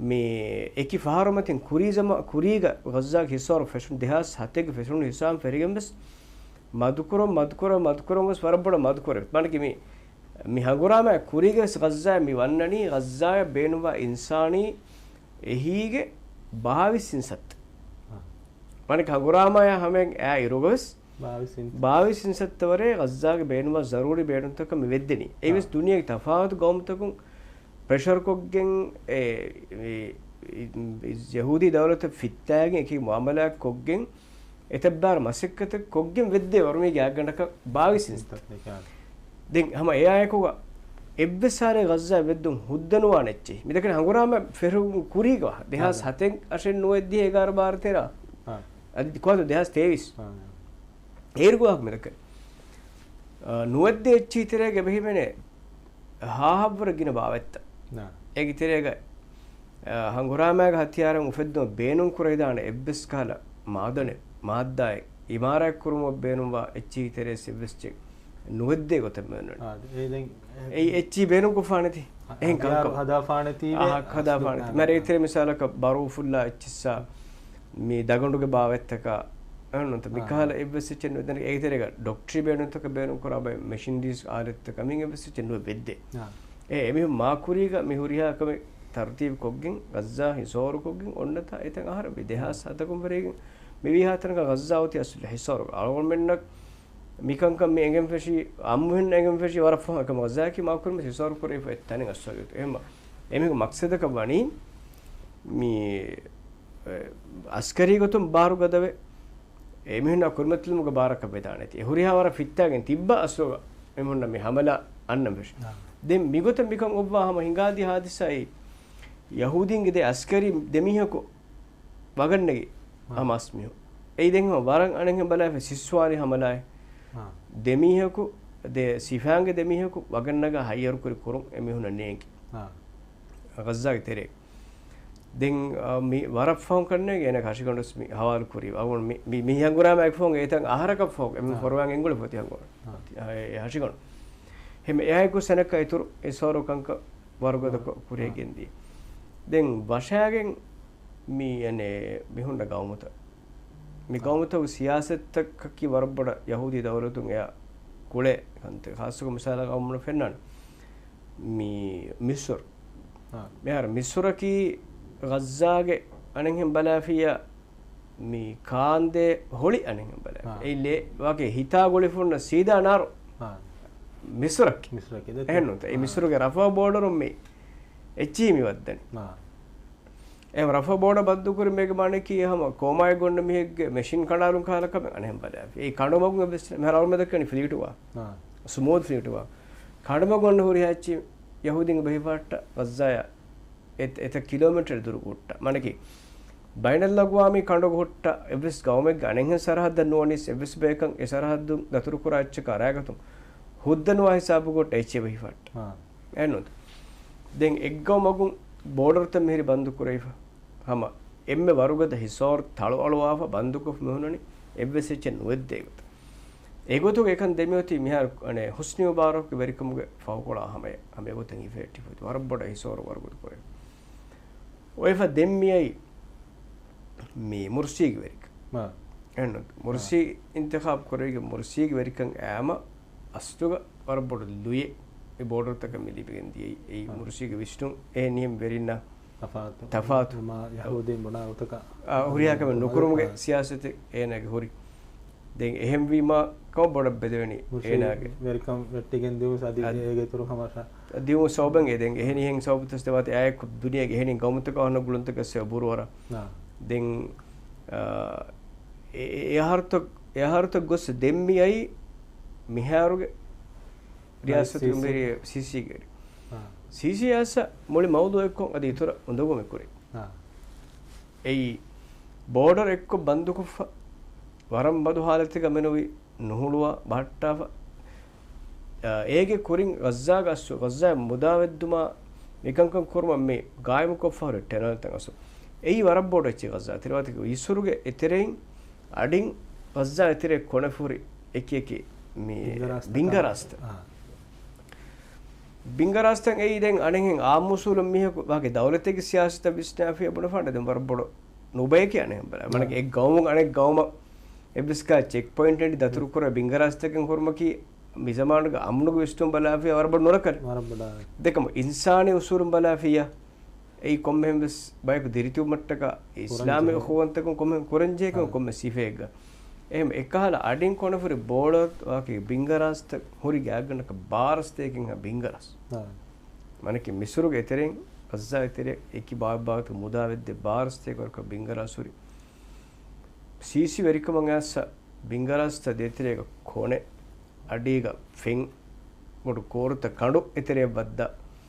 މި އެކި ފަހަރު މަތިން ކުރީ ޒަމާ، ކުރީގަ ޣައްޒާގެ ހިސާބު ފެށުނު ދެހާސް ހަތެއްގެ ފެށުނު ހިސާބު ފެށިގެން ވެސް މަދުކުރަން، މަދުކުރަން، މަދުކުރަން ވެސް ވަރަށް ބޮޑަށް މަދުކުރެވި. މާނަކީ މި، މި ހަނގުރާމަ ކުރީގަ ވެސް ޣައްޒާ މި ވަންނަނީ، ޣައްޒާއަށް ބޭނުންވާ އިންސާނީ އެހީގެ ބާވީސް އިންސައްތަ. އާ. މާނަކީ ހަނގުރާމައާ ހަމައަށް އައި އިރުގަ ވެސް ބާވީސް އިންސައްތަ. ބާވީސް އިންސައްތަ ވަރޭ ޣައްޒާގެ ބޭނުންވާ ޒަރޫރީ ބޭނުންތަކަށް މި ވެއްދެނީ. އެއީ ވެސް އާ. ދުނިޔޭގެ ތަފާތު ގައުމުތަކުން ޕްރެޝަރުކޮށްގެން އެ، އެ، އެ، ޔަހޫދީ ދައުލަތަށް ފިއްތާގެން އެކި މުއާމަލާތް ކޮށްގެން އެތައްބާރު މަސައްކަތެއް ކޮށްގެން ވެއްދޭ ވަރުމީގެ އާގަނޑަކަށް ބާވީސް އިންސައްތަ. ދެން ހަމަ އެއާއެކުގަ އެއްވެސް އަހަރެއް ޣައްޒާ ވެއްދުން ހުއްދަ ނުވާނެ އެއްޗެހި. މި ދައްކަނީ ހަނގުރާމަ ފެށުން ކުރީގަ ދެހާސް ހަތެއް އަށެއް ނުވައެއް ދިހަ އެގާރަ ބާރަ ތެރަ. އާ. އަދި ކޮން ދެހާސް ތޭވީސް. އާ. އޭރުގެ ވާހަކަ މި ދައްކަނީ. އާ، ނުވައެއް ދިހަ އެއްޗެހި ތެރޭގަ އެބަހިމެނޭ ހާހަށްވުރެ ގިނަ ބާވަތްތައް. އާ. އޭގެ ތެރޭގަ، އާ، ހަނގުރާމައިގެ ހަތިޔާރުން އުފެއްދުމަށް ބޭނުން ކުރެވިދާނެ އެއްވެސް ކަހަލަ މާދަނެއް، މާއްދާއެއް، އިމާރާތް ކުރުމަށް ބޭނުންވާ އެއްޗެހި ތެރޭސް އެއްވެސް އެއްޗެއް ނުވައެއް ދިހަ ގޮތަށް މި އޮންނަނީ. އާ، އެ ދެން، އެ، އެއީ އެއްޗެހި ބޭނުން ކޮށްފާނެތީ. އެހެން ހަތިޔާރު ކަންކަމަށް. ހަދާފާނެތީވެ އަހަކު އަސްލު ހަދާފާނެތީ. އާ. މި އޭގެ ތެރޭ މިސާލަކަށް ބަރޫފުއްލާ އެއްޗިއްސާ މި ދަގަނޑުގެ ބާވަތްތަކާ އެހެންނުތަ؟ މި އާ. ކަހަލަ އެއްވެސް އެއްޗެއް ނުވެދެން. އޭގެ ތެރޭގަ ޑޮކްޓަރީ ބޭނުންތަކަށް ބޭނުން ކުރާ ބައެއް މެޝިންރީސް އާލަތްތަކާ މި އެއްވެސް އެއްޗެއް ނުވެ ވެއްދޭ. އާ. އެ، އެމީހުން މާ ކުރީގަ މި ހުރިހާ ކަމެއް ތަރުތީބު ކޮށްގެން، ޣައްޒާ ހިސޯރު ކޮށްގެން އޮންނަތާ އެތައް އަހަރަށް ވީ ދެހާސް ހަތަކުން ފެށިގެން މި ވީހާ ތަނަކަށް ޣައްޒާ އޮތީ އަސްލު ހިސޯރު. އަޅުގަނޑުމެންނަށް މިކަންކަން މި އެނގެން ފެށީ، އަމުހެން އެނގެން ފެށީ ވަރަށް ފަހުން އެކަމަކު ޒާކި މާކުރިމަ ހިސާބު ކުރެވިފަ އެތަނެއް އަސްވަގެތު. އެހެންމަ، އެމީހުން މަޤްޞަދަކަށް ވަނީ މި، އެ، އަސްކަރީ ގޮތުން ބާރުގަދަވެ، އެމީހުންނާ ކުރިމަތިލުމުގެ ބާރަކަށް ވެދާނެތީ. އެ ހުރިހާ ވަރަށް ފިއްތާގެން ތިއްބާ އަސްލުގަ އެމީހުންނަށް މި ހަމަލާ އަންނަން ފެށި. ދެން މިގޮތަށް މިކަން އޮއްވާ ހަމަ ހިނގާދިޔަ ހާދިސާއީ ޔަހޫދީންގެ ދެ އަސްކަރީ ދެ މީހަކު ވަގަށްނެގި ހަމަ އަސް މީހުން. އެއީ ދެން ހަމަ ވަރަށް އަނެއްހެން ބަލާފަ ސިއްސުވާނީ ހަމަލާއެއް. ދެ މީހަކު، ދެ ސިފާންގެ ދެ މީހަކު ވަގަށްނަގާ ހައްޔަރުކުރި ކުރުން އެމީހުންނަށް ނޭނގި. އާ. ޣައްޒާގެ ތެރޭ. ދެން، އާ، މި ވަރަށް ފަހުން ކަންނޭނގެ އޭނަ ހަށިގަނޑުސް މި ހަވާލު ކުރީ. އަޅުގަނޑު މި، މި، މި ހަނގުރާމައިގެ ފަހުން އެތަން އަހަރަކަށް ފަހުން އެމީހުން ފޮރުވާން އެނގުޅި ފޮތި ހަނގުރާމަ. އާ. އެ، އެ ހަށިގަނޑު. ހަމަ އެއާއެކު ސަނައްކަ އިތުރު އެ ސޯރު ކަންކަން ވަރުގަދަ ކުރިޔަށް ގެންދިޔަ. ދެން ވަށާގެން މި، އަނެ، މި ހުންނަ ގައުމުތައް. މި ގައުމުތަކު ސިޔާސަތްތަކަކީ ވަރަށް ބޮޑަށް ޔަހޫދީ ދައުލަތުން އެއާ ކުޅޭ ކަންތައް. ޚާއްޞަކޮށް މިސާލަކަށް އަޅުގަނޑު ފެންނާނެ. މި މިސުރު. އާ. މިހާރު މިސުރަކީ ޣައްޒާގެ އަނެއްހެން ބަލާފިއްޔާ މި ކާންދޭ ހޮޅި އަނެއްހެން ބަލާފި. އާ. އެއް ލޭ ވާކެ ހިތާ ގުޅިފަ ހުންނަ ސީދާ ނާރު. އާ. މިސުރަކީ. މިސުރަކީ ދެ އެހެންނުތަ؟ އެ އާ. މިސުރުގެ ރަފާ ބޯޑަރުން މި އެއްޗިހި މި ވައްދަނީ. އާ. އެ ރަފާ ބޯޑަ ބަންދުކުރި މޭގެ މާނައަކީ ހަމަ ކޯމާއެއް ގޮންނަ މީހެއްގެ މެޝިން ކަނޑާލުން ކަހަލަ ކަމެއް އަނެއްހެން ބަލާފި. އެ ކަނޑުމަގުން އެއްވެސް މިހާރު އަޅުމެ ދައްކަނީ ފްލީޓު ވާ. އާ. ސްމޫތް ފްލީޓު ވާ. ކަނޑުމަގު އޮންނަ ހުރިހާ އެއްޗިހި ޔަހޫދީން ބެހިފަހައްޓާ ޣައްޒާޔާ އެތަ، އެތައް ކިލޯމީޓަރެއް ދުރުގަ ހުއްޓާ. މާނައަކީ ބައިނަލްއަގްވާމީ ކަނޑުގަ ހުއްޓާ އެއްވެސް ގައުމެއްގެ އަނެއްހެން ސަރަހައްދަށް ނުވަނީސް އެއްވެސް ބަޔަކަށް އެ ސަރަހައްދުން ދަތުރުކުރާ އެއްޗަކާ ރާގަތުން ހުއްދަ ނުވާ ހިސާބުގަ ހުއްޓާ އެއްޗިހި ބެހިފަހައްޓާ. އާ. އެހެންނުތަ؟ ދެން އެއްގައުމަގުން ބޯޑަރުތައް މިހިރީ ބަންދު ކުރެވިފަ. ހަމަ އެންމެ ވަރުގަދަ ހިސޯރު ތަޅުއަޅުވާފަ ބަންދުކޮށް މިހުންނަނީ އެއްވެސް އެއްޗެއް ނުވެއްދޭ ގޮތަށް. އެގޮތުގަ އެކަން ދެމިއޮތީ މިހާރު އަނެއް ޙުސްނީ މުބާރަކުގެ ވެރިކަމުގެ ފަހުކޮޅާ ހަމަޔަށް، ހަމަ އެގޮތަށް ހިފެހެއްޓިފަ އޮތީ ވަރަށް ބޮޑަށް ހިސޯރު ވަރުގަދަ ކުރެވި. އޮތްފަ ދެން މިއައީ މި މުރްސީގެ ވެރިކަން. އާ. އެހެންނު، މުރްސީ އާ. އިންތިޚާބު ކުރެވިގެން މުރްސީގެ ވެރިކަން އައީމަ އަސްލުގަ ވަރަށް ބޮޑު ލުޔެއް އެ ބޯޑަރުތަކަށް މި ލިބިގެން ދިޔައީ. އެއީ އާ. މުރްސީގެ ވިސްނުން އެހެނިހެން ވެރިންނަށް ތަފާތު. ތަފާތު. މާ ޔަހޫދީން ބުނާ ގޮތަކަށް. އާ، ހުރިހާ ކަމެއް ނުކުރުމުގެ ސިޔާސަތެއް އޭނާގެ ހުރި. ދެން އެހެންވީމާ ކަމަށް ބޮޑަށް ބެލެވެނީ އޭނާގެ. ވެރިކަން ވެއްޓިގެން ދިއުން ސަދި އަދި އޭގެ އިތުރު ހަމަށާ. ދިއުން ސަބަބެން އެ ދެން އެހެނިހެން ސަބަބުތައް ދެވާތީ އާއެކު ދުނިޔޭގެ އެހެނި ގައުމުތަކާ ހަންނަ ގުޅުންތަކަށް ސެ ބުރުވަރަށް. އާ. ދެން، އާ، އެ، އެ، އެ އަހަރުތައް، އެ އަހަރުތައް ގޮސް ދެން މިއައީ މިހާރުގެ ރިޔާސަތުގެ ސީސީ. މިރި ސީސީގެ. އާ. ސީސީ އައިސް މުޅި މައުޟޫއެއްކޮށް އަދި އިތުރަށް އުނދަގޫ މި ކުރީ. އާ. އެއީ، ބޯޑަރ އެއްކޮށް ބަންދުކޮށްފަ، ވަރަށް މަދު ހާލަތެއްގަ މެނުވީ ނުހުޅުވާ ބަހައްޓާފަ. އާ، އޭގެ ކުރިން ޣައްޒާގަ އަސް، ޣައްޒާއަށް މުދާވެއްދުމާ މިކަންކަން ކުރުމަށް މި ގާއިމުކޮށްފަ ހުރި ޓެނަލްތައް އަސް. އެއީ ވަރަށް ބޮޑު އެއްޗެއް ޣައްޒާ ތެރެވާތަކެއް. އިސުރުގެ އެތެރެއިން އަޑިން ޣައްޒާ އެތެރެ ކޮނެފުރި އެކި އެކި މި ބިންގަރާސްތައް. ބިންގަރާސްތައް. އާ. ބިންގަރާސްތައް އެއީ ދެން އަނެއްހެން އާއްމު އުސޫލުން މީހަކު ވާގެ ދައުލަތެއްގެ ސިޔާސަތަށް ވިސްނާފިޔާ ބުނެފާނެ ދެން ވަރަށް ބޮޑު ނުބަޔަކީ އަނެއްހެން ބަލާ. މަނަކަ އާ. އެއް ގައުމުން އަނެއް ގައުމަށް އެއްވެސް ކާ ޗެކް ޕޮއިންޓެއް ދަތުރު ކުރާ ބިންގަރާސްތަކެއް ހުރުމަކީ މި ޒަމާނުގެ އަމުނުގެ ވިސްނުން ބަލާފިޔާ ވަރަށް ބޮޑު ނުރަކަރެއް. ވަރަށް ބޮޑާ. ދެކަމު އިންސާނީ އުސޫލުން ބަލާފިޔާ އެއީ ކޮންމެހެން ވެސް ބަޔަކު ދިރިތިބުމަށްޓަކާ އިސްލާމީ ކުރަންޖެހޭ. އުޚުވަންތަކުން ކޮންމެހެން ކުރަންޖެހޭ ކަމެއް އާ. ކޮންމެ ސިފައެއްގަ. އެހެން އެކަހަލަ އަޑިން ކޮނެފުރި ބޯޑަރ ވާކި ބިންގަރާސްތައް ހުރި ގާތްގަނޑަކަށް ބާރަސްތޭކަ ބިންގަރާސް. އާ. މަނަކީ މިސުރުގެ އެތެރެއިން ޣައްޒާ އެތެރެ އެކި ބާވަތް ބާވަތު މުދާ ވެއްދެ ބާރަސްތޭކަ ވަރަކަށް ބިންގަރާސް ހުރި. ސީސީ ވެރިކަމަށް އައިސް ބިންގަރާސްތައް ދޭތެރޭގަ ކޮނެ އަޑީގަ ފެން ބޮޑު ކޯރުތައް ކަނޑު އެތެރެއަށް ވައްދާ.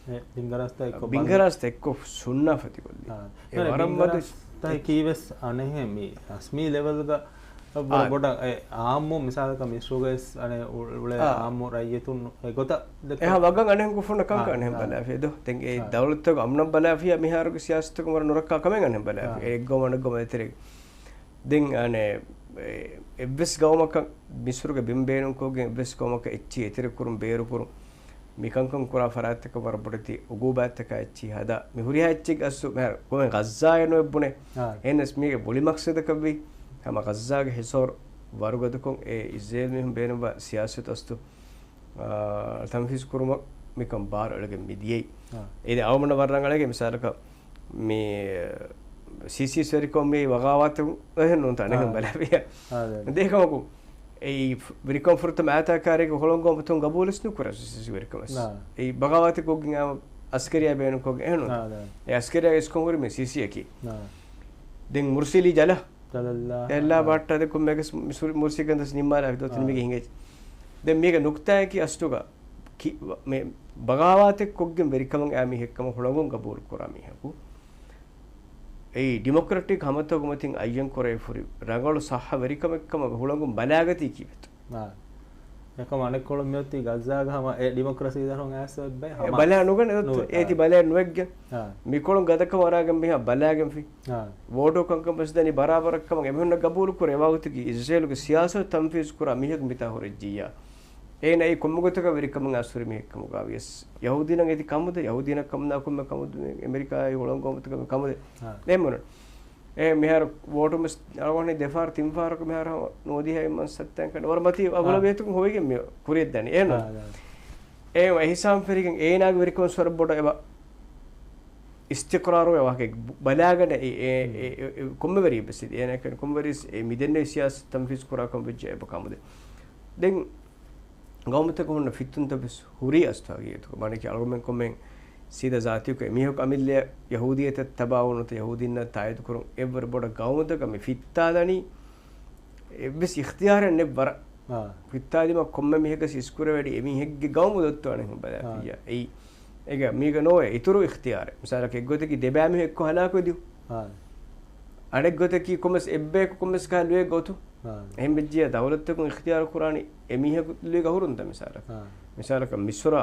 އެ، ބިންގަރާސްތައް އެއްކޮށް ބަންދު. ބިންގަރާސްތައް އެއްކޮށް ސުންނާ ފަތިކޮށްލި. އާ. އެ ވަރަށް މަދު ވެސް އަނެހެން މި ރަސްމީ ލެވެލްގަ ބޮޑު، އާ. ބޮޑަށް އެ އާއްމު މިސާލަކަށް މިސްރުގައިސް އަނެ އު-، އުޅޭ އާ. އާއްމު ރައްޔިތުން އެ ގޮތަށް ދެއްކޮ-، އެހާ ވަގަށް އަނެހެން ކުފުންނަ ކަންކަން އާ. އަނެހެން އާ. ބަލާފިޔާ ދޯ. ދެން އެ އާ. ދައުލަތުގެ އަމްނަށް ބަލާފިޔާ މިހާރުގެ ސިޔާސަތަކުން ވަރަށް ނުރައްކާ ކަމެއް އަނެހެން ބަލާފިޔާ. އާ. އެއްގައުމު އަނެއްގައުމު އެތެރެ. ދެން އަނެ، އެ، އެއްވެސް ގައުމަކަށް މިސްރުގެ ބިން ބޭނުންކޮށްގެން އެއްވެސް ގައުމަކަށް އެއްޗިހި އެތެރެކުރުން ބޭރުކުރުން މިކަންކަން ކުރާ ފަރާތްތަކަށް ވަރަށް ބޮޑެތި އުގޫބާތްތަކާ އެއްޗިހި ހަދާ މި ހުރިހާ އެއްޗެއް އަސްލު މިހާރު ކޮމެ ޣައްޒާއެއް ނުއެއް ބުނެ. އާ. އެހެނަސް މީގެ މުޅި މަޤްޞަދަކަށްވީ ހަމަ ޣައްޒާގެ ހިސޯރު ވަރުގަދަކޮށް އެ އިސްރޭލް މީހުން ބޭނުންވާ ސިޔާސަތު އަސްލު އާ، ތަންފީޒު ކުރުމަށް މިކަން ބާރު އެޅިގެން މި ދިޔައީ. އާ. އެ އަޅުގަނޑަށް ވަރަށް ރަނގަޅަކީ މިސާލަކަށް މި ސީސީސް ވެރިކަމުން މި ވަޣާވާތު އެހެން ނޫންތަ އަނެހެން އާ. ބަލާފިޔާ. އާ، ދެ. ދޭކަމަކު އެއީ ވެރިކަމުން ފުރަތަމަ އާތާކާރީގެ ހުޅަނގު އަމަތުން ގަބޫލުވެސް ނުކުރާ ސީސީސް ވެރިކަމަށް. އާ. އެއީ ބަޣާވާތެއް ކޮށްގެން އާ އަސްކަރިއްޔާ ބޭނުންކޮށްގެން އެހެން ނޫންތަ. އާ، ދެ. އެ އަސްކަރިއްޔާ އިސްކޮށް ހުރި މި ސީސީއަކީ. އާ. ދެން މުރްސިލީ ޖަލަ. ޖަލައްލާ. އެއްލާ އާ. ބާއްޓާ ދެ ކޮންމެއަކަސް މުރްސި-، މުރްސީ ގަނދަސް ނިންމާލާ ދޯ ތިން އާ. މީގެ ހިނގައްޖެ. ދެން މީގެ ނުކްތާއަކީ އަސްލުގަ ކި-، މެ-، ބަޣާވާތެއް ކޮށްގެން ވެރިކަމަށް އާ މީހެއްކަމަށް ހުޅަނގުން ގަބޫލު ކުރާ މީހަކު. އެއީ ޑިމޮކްރެޓިކް ހަމަތަކު މަތިން އައްޔަން ކުރެވިފަ ހުރި ރަނގަޅު ސައްހަ ވެރިކަމެއްކަމަށް ހުޅަނގުން ބަލާގަތީ ކީއްވެތޯ؟ އާ. އެކަމަ އަނެއްކޮޅުން މިއޮތީ ޣައްޒާގަ ހަމަ އެ ޑިމޮކްރަސީ ދަށުން އައިސް އެއްބައި އެ ހަމަ ބަލާ ނުގަނެ ދޯ ނުވެ. އޭތި ބަލާ ނުވެއްގެ. އާ. މިކޮޅުން ގަދަކަމަށް އަރާގެން މިހާ ބަލާގެންފި. އާ. ވޯޓު ކަންކަން ވެސް ދަނީ ބަރާބަރަށްކަމަށް އެމީހުންނަށް ގަބޫލު ކުރޭ ވަގުތުގެ އިސްރޭލުގެ ސިޔާސަތު ތަންފީޒު ކުރާ މީހަކު މިތާ ހުރެއްޖިއްޔާ. އޭނަ އެއީ ކޮންމެ ގޮތަކަށް ވެރިކަމުން އަސް ހުރި މީހެއްކަމުގަ ވިޔަސް. ޔަހޫދީނަށް އޭތި ކަމުދެ، ޔަހޫދީނަށް ކަމުނާ ކޮންމެ ކަމުދެ، އެމެރިކާއާއި ހުޅަނގު ގައުމުތަކަށް ކަމުދެ. އާ. އެހެންވުނު. އެ މިހާރު ވޯޓު މިސް އަޅުގަނޑު ދެފާރު ތިން ފާރަކު މިހާރު ހަމަ ނުވަދިހަ އެއްމަން ސައްތައިން ކަނޑަ ވަރަށް މަތީ އަގުލަ އާ. ބޭތުން ހޮވިގެން މި ކުރިއަށް ދަނީ. އެހެން ނޫން. އާ، އާ. އެ އެހިސާބުން ފެނިގެން އޭނާގެ ވެރިކަމަށް ވަރަށް ބޮޑަށް އެބަ އިސްތިޤްރާރު އެ ވާހަކަ ބަލާގަނެ އެ، އެ، އެ، އެ، އެ، ކޮންމެ ވެރިއެއް ވެސް އެ، އޭނާ ކަން ކޮންމެ ވެރިޔަސް އެ މި ދެންނެވި ސިޔާސަތު ތަންފީޒު ކުރާ ކަމަށް ވެއްޖެ އެބަ ކަމުދެ. ދެން ގައުމުތަކަށް ހުންނަ ފިތުންތައް ވެސް ހުރީ އަސްތު ހަގީގަތުގަ. މާނައަކީ އަޅުގަނޑުމެން ކޮންމެހެން ސީދާ ޒާތީކޮށް އެމީހަކު އަމިއްލައަށް ޔަހޫދިއްޔަތަށް ތަބާވުނުތަ ޔަހޫދީންނާ ތާއީދު ކުރުން އެއްވަރު ބޮޑަށް ގައުމުތަކަށް މި ފިއްތާލަނީ އެއްވެސް އިޚްތިޔާރެއް ނެތް ވަރަށް. އާ. ފިއްތާލީމަ ކޮންމެ މީހަކަސް އިސްކުރެވޭނީ އެމީހެއްގެ ގައުމު ދޮއްތޯ އަނެއްހެން ބަލާފިއްޔާ. އާ. އެއީ، އޭގަ މީގަ ނޯވޭ އިތުރު އިޚްތިޔާރެއް. މިސާލަކަށް އެއްގޮތަކީ ދެބައިމީހުން އެއްކޮށް ހަލާކުވެދިޔުން. އާ. އަނެއްގޮތަކީ ކޮންމެސް އެއްބަޔަކު ކޮންމެސް ކަހަލަ ލުޔެއް ގޮތުން. އާ. އެހެން ވެއްޖިއްޔާ ދައުލަތަކުން އިޚްތިޔާރު ކުރާނީ އެމީހަކު ލުޔުގަ ހުރުންތަ މިސާލަކަށް. އާ. މިސާލަކަށް މިސުރާ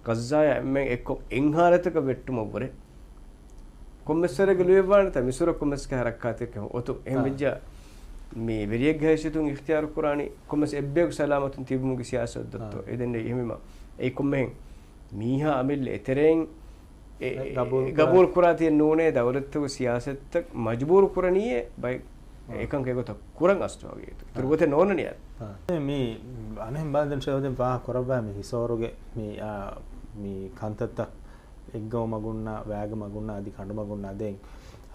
ޣައްޒާޔާ އެންމެން އެއްކޮށް އެއްހާލަތަކަށް ވެއްޓުމަށްވުރެ. ކޮންމެސް ވަރެއްގެ ލުޔެއްވާނެތަ މިސުރަށް ކޮންމެސް ކަހަލަ ރައްކާތެރިކަން އޮތުން. އެހެން އާ. ވެއްޖިއްޔާ މި ވެރިއެއްގެ ހައިސިއްޔަތުން އިޚްތިޔާރު ކުރާނީ ކޮންމެސް އެއްބަޔަކު ސަލާމަތުން ތިބުމުގެ ސިޔާސަތު ދޮއްތޯ. އާ. އެދެންނެވި އެހެންވީމަ އެއީ ކޮންމެހެން މީހާ އަމިއްލަ އެތެރެއިން އެ، ގަބޫލު ގަބޫލު ކުރާ ތިޔަ ނޫނޭ ދައުލަތުގެ ސިޔާސަތަށް މަޖުބޫރު ކުރަނީއޭ ބައެއް އާ. އެކަން އެގޮތަށް ކުރަން އަސްތު ހަގީގަތު. އާ. އިތުރު ގޮތެއް ނޯންނަނީ އާ. މި އަނެއް ބަލަ ދެން ޝޭހުދީން ފާހަ ކުރައްވާ މި ހިސޯރުގެ މި، އާ، މި ކަންތައްތައް އެއްގައު މަގުންނާ، ވައިގަ މަގުންނާ، އަދި ކަނޑު މަގުންނާ ދެން.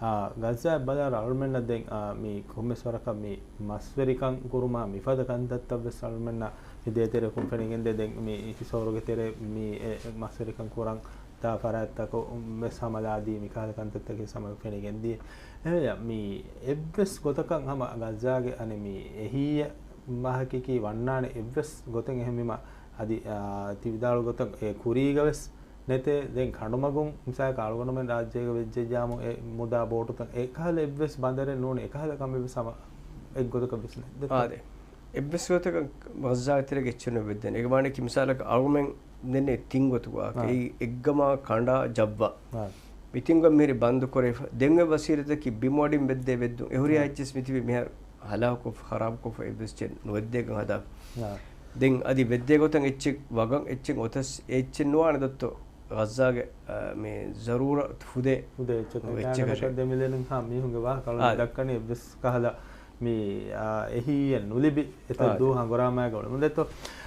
އާ، ޣައްޒާ ބަލާ އަޅުމެންނަށް ދެން، އާ، މި ކޮންމެސް ވަރަކަށް މި މަސްވެރިކަން ކުރުމާ މިފަދަ ކަންތައްތައް ވެސް އަޅުމެންނަށް މި ދޭތެރެކުން ފެނިގެންދޭ. ދެން މި ހިސޯރުގެ ތެރޭ މި އެ މަސްވެރިކަން ކުރަން ތާ ފަރާތްތަކުން ވެސް ހަމަލާދީ މިކަހަލަ ކަންތައްތަކެއް ހަމަ ފެނިގެންދިޔަ. އެހެންވެ، މި އެއްވެސް ގޮތަކަށް ހަމަ ޣައްޒާގެ އަނެއް މި އެހީއަށް މާހަކީކީ ވަންނާނެ އެއްވެސް ގޮތެއް އެހެންވީމަ އަދި، އާ، ތި ވިދާޅު ގޮތަށް އެ ކުރީގަ ވެސް ނެތޭ. ދެން ކަނޑުމަގުން މިސާލަކަށް އަޅުގަނޑުމެން ރާއްޖޭގަ ވެއްޖެއްޔާމު އެ މުދާ ބޯޓުތައް އެކަހަލަ އެއްވެސް ބަނދަރެއް ނޫން، އެކަހަލަ ކަމެއްވެސް ހަމަ އެއްގޮތަކަށް ވެސް ނެތް. ދެއްތޯ؟ އާދެ. އެއްވެސް ގޮތަކަށް ޣައްޒާގެ ތެރޭގަ އެއްޗެއް ނުވެއްދޭނެ. އޭގެ މާނައަކީ މިސާލަކަށް އަޅުގަނޑުމެން ދެންނެވި ތިން ގޮތުގަ އާ. އެއީ އެއްގަމާ ކަނޑާ ޖައްވާ. އާ. މި ތިން ގޮތް މިހިރީ ބަންދު ކުރެވިފަ. ދެން އޮތް ވަސީލަތަކީ ބިމު އަޑިން ވެއްދޭ ވެއްދުން. އެ ހުރިހާ އާ. އެއްޗެސް މިތިބީ މިހާރު ހަލާކުކޮށްފަ، ޚަރާބުކޮށްފަ އެއްވެސް އެއްޗެއް ނުވެއްދޭކަން ހަދާފަ. އާ. ދެން އަދި ވެއްދޭ ގޮތަށް އެއްޗެއް ވަގަށް އެއްޗެއް އޮތަސް އެ އެއްޗެއް ނުވާނެ ދޮއްތޯ. ޣައްޒާގެ، އާ، މި ޒަރޫރަތު ފުދޭ ފުދޭ އެއްޗެއް އެއްޗެއް ނެތާނެ ކަށަށް ދެމިލެނިން ހާ މީހުންގެ ވާހަކަ އަޅުގަނޑު އާ. ދައްކަނީ އެއްވެސް ކަހަލަ މި، އާ، އެހީއެއް ނުލިބި އެތައް އާ. ދޫ ހަނގުރާމާގަ އުޅެމުން ދެއްތޯ.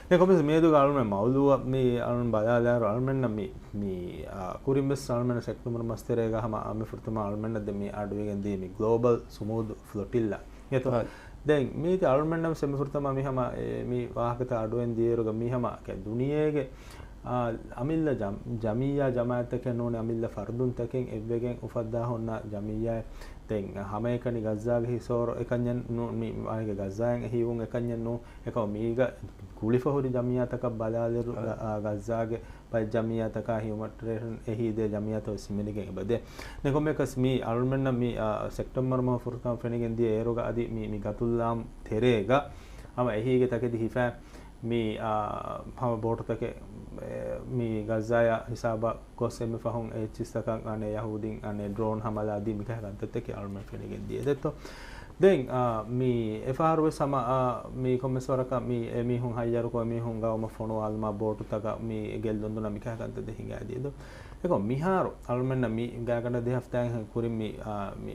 ދެން ކޮންމެސް މިއަދުގަ އަޅުމެން މައުލޫއަށް މި އަޅުން ބަލާލާއިރު އަޅުމެންނަށް މި، މި، އާ، ކުރިންވެސް އަޅުމެންނަށް ސެޕްޓެމްބަރ މަސް ތެރޭގަ ހަމަ އާ، މި ފުރަތަމަ އަޅުމެންނަށް ދެ މި އަޑުއިގެން ދީ މި ގްލޯބަލް ސުމޫދު ފްލޮޓިއްލާ. އެތޯ؟ އާ. ދެން މީތި އަޅުމެންނަށް މި ފުރަތަމަ މި ހަމަ، އެ، މި ވާހަކަތައް އަޑުއެން ދިޔައިރުގަ މި ހަމަ ކެ ދުނިޔޭގެ، އާ، އަމިއްލަ ޖަމް-، ޖަމިއްޔާ ޖަމާއަތްތަކެއް ނޫނީ އަމިއްލަ ފަރުދުންތަކެއް އެއްވެގެން އުފައްދާ ހުންނަ ޖަމިއްޔާއެއް. ދެން ހަމައެކަނި ޣައްޒާގެ ހިސޯރު އެކަންޏެއް ނޫ-، މި ވާހަކަ ޣައްޒާއިން އެހީވުން އެކަންޏެއް ނޫ. އެކަމު މީގަ ގުޅިފަ ހުރި ޖަމިއްޔާތަކަށް ބަލާލިއިރު، އާ. އާ، ޣައްޒާގެ ބައެއް ޖަމިއްޔާތަކާ ހިއުމަނިޓޭރިއަން އެހީ ދޭ ޖަމިއްޔާތައް ވެސް ހިމެނިގެން އެބަދޭ. ދެން ކޮންމެއަކަސް މި އަޅުމެންނަށް މި، އާ، ސެޕްޓެމްބަރ މަހު ފުރަތަމަ ފެނިގެން ދިޔަ އޭރުގަ އަދި މި، މި ގަތުލާމް ތެރޭގަ ހަމަ އެހީގެ ތަކެތި ހިފާ މި، އާ، ހަމަ ބޯޓުތަކެއް، އެ، މި ޣައްޒާޔާ ހިސާބަށް ގޮސް އެންމެ ފަހުން އެ އެއްޗިސްތަކަށް އަނެއް ޔަހޫދީން އަނެއް ޑްރޯން ހަމަލާ ދީ މިކަހަލަ ކަންތައްތަކެއް އަޅުމެން ފެނިގެން ދިޔަ ދެއްތޯ. ދެން، އާ، މި އެފަހަރު ވެސް ހަމަ، އާ، މި ކޮންމެސް ވަރަކަށް މި އެމީހުން ހައްޔަރުކޮށް އެމީހުން ގައުމަށް ފޮނުވާލުމާ ބޯޓުތަކަށް މި ގެއްލުން ދުންނަ މިކަހަލަ ކަންތައް ދެ ހިނގާ ދިޔަ ދޯ. އެކޮ މިހާރު އަޅުމެންނަށް މި ގާތްގަނޑަށް ދެ ހަފްތާއިން ކުރިން މި، އާ، މި،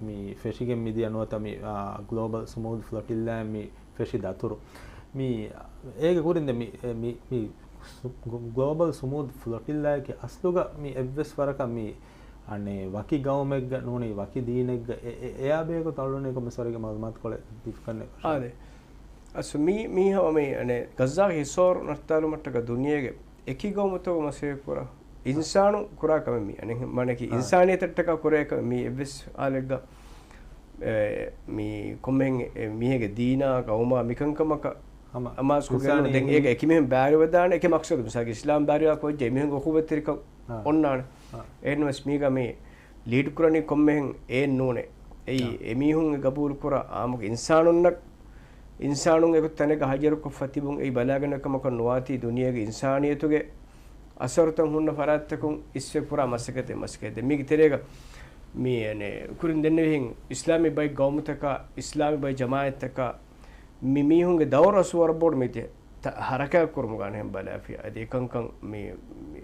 މި ފެށިގެން މިދިޔަ ނުވަތަ މި، އާ، ގްލޯބަލް ސުމޫދް ފްލޮޓިއްލާއިން މި ފެށި ދަތުރު. މި އޭގެ ކުރިން ދެ މި، އެ، މި، މި ސު-، ގް-، ގްލޯބަލް ސުމޫދް ފްލޮޓިއްލާއެކޭ އަސްލުގަ މި އެއްވެސް ވަރަކަށް މި އަނެއް ވަކި ގައުމެއްގަ ނޫނީ ވަކި ދީނެއްގަ އެ، އެ، އެއާ ބެހޭގޮތަށް އަޅުގަނޑު ކޮންމެސް ވަރެއްގެ މައުލޫމާތުކޮޅެއް ދީފަކަށް އެކަށަ. އާދެ. އަސް މީ، މީ ހަމަ މި އަނެއް ޣައްޒާގެ ހިސޯރު ނައްތާލުމަށްޓަކަ ދުނިޔޭގެ އެކި ގައުމުތަކުގެ މަސައްކަތް ކުރާ އިންސާނު ކުރާ ކަމެއް މީ. އަނެއް މާނައަކީ އާ. އިންސާނިއްޔަތަށްޓަކާ ކުރޭ ކަމެއް މީ އެއްވެސް ހާލެއްގަ، އެ، މީ ކޮންމެހެން އެ މީހެއްގެ ދީނާ، ގައުމާ މިކަންކަމަކަށް ހަމަ އަމާޒުކޮށްގެން އިންސާނީ ދެން ހިން އޭގެ އެކި މީހުން ބައިވެރިވެދާނެ އެކި މަޤްޞަދު. މިސާލަކަށް އިސްލާމް ބައިވެރިވާ ކޮށްޖެ މީހުންގެ އުޚުއްވަތްތެރިކަން އާ. އޮންނާނެ. އާ. އެހެންނަމަވެސް މީގަ މި ލީޑް ކުރަނީ ކޮންމެހެން އެއް ނޫނޭ. އެއީ އާ. އެމީހުން ގަބޫލުކުރާ އާއްމުގެ އިންސާނުންނަށް، އިންސާނުން އެކު ތަނެއްގަ ހައްޔަރުކޮށްފަ ތިބުން އެއީ ބަލާގަނެވޭ ކަމަކަށް ނުވާތީ ދުނިޔޭގެ އިންސާނިއްޔަތުގެ އަސަރުތައް ހުންނަ ފަރާތްތަކުން އިސްވެ ކުރާ މަސައްކަތެއް، މަސައްކަތެއް. މީގެ ތެރޭގަ މި، އަނެއް، ކުރިން ދެންނެވިހެން އިސްލާމީ ބައެއް ގައުމުތަކާ، އިސްލާމީ ބައެއް ޖަމާއަތްތަކާ މި މީހުންގެ ދައުރު އަސްލު ވަރަށް ބޮޑު މިތި ތަ-، ހަރަކާތް ކުރުމުގަ އަނެއްހެން ބަލާފިޔާ. އަދި އެކަންކަން މި، މި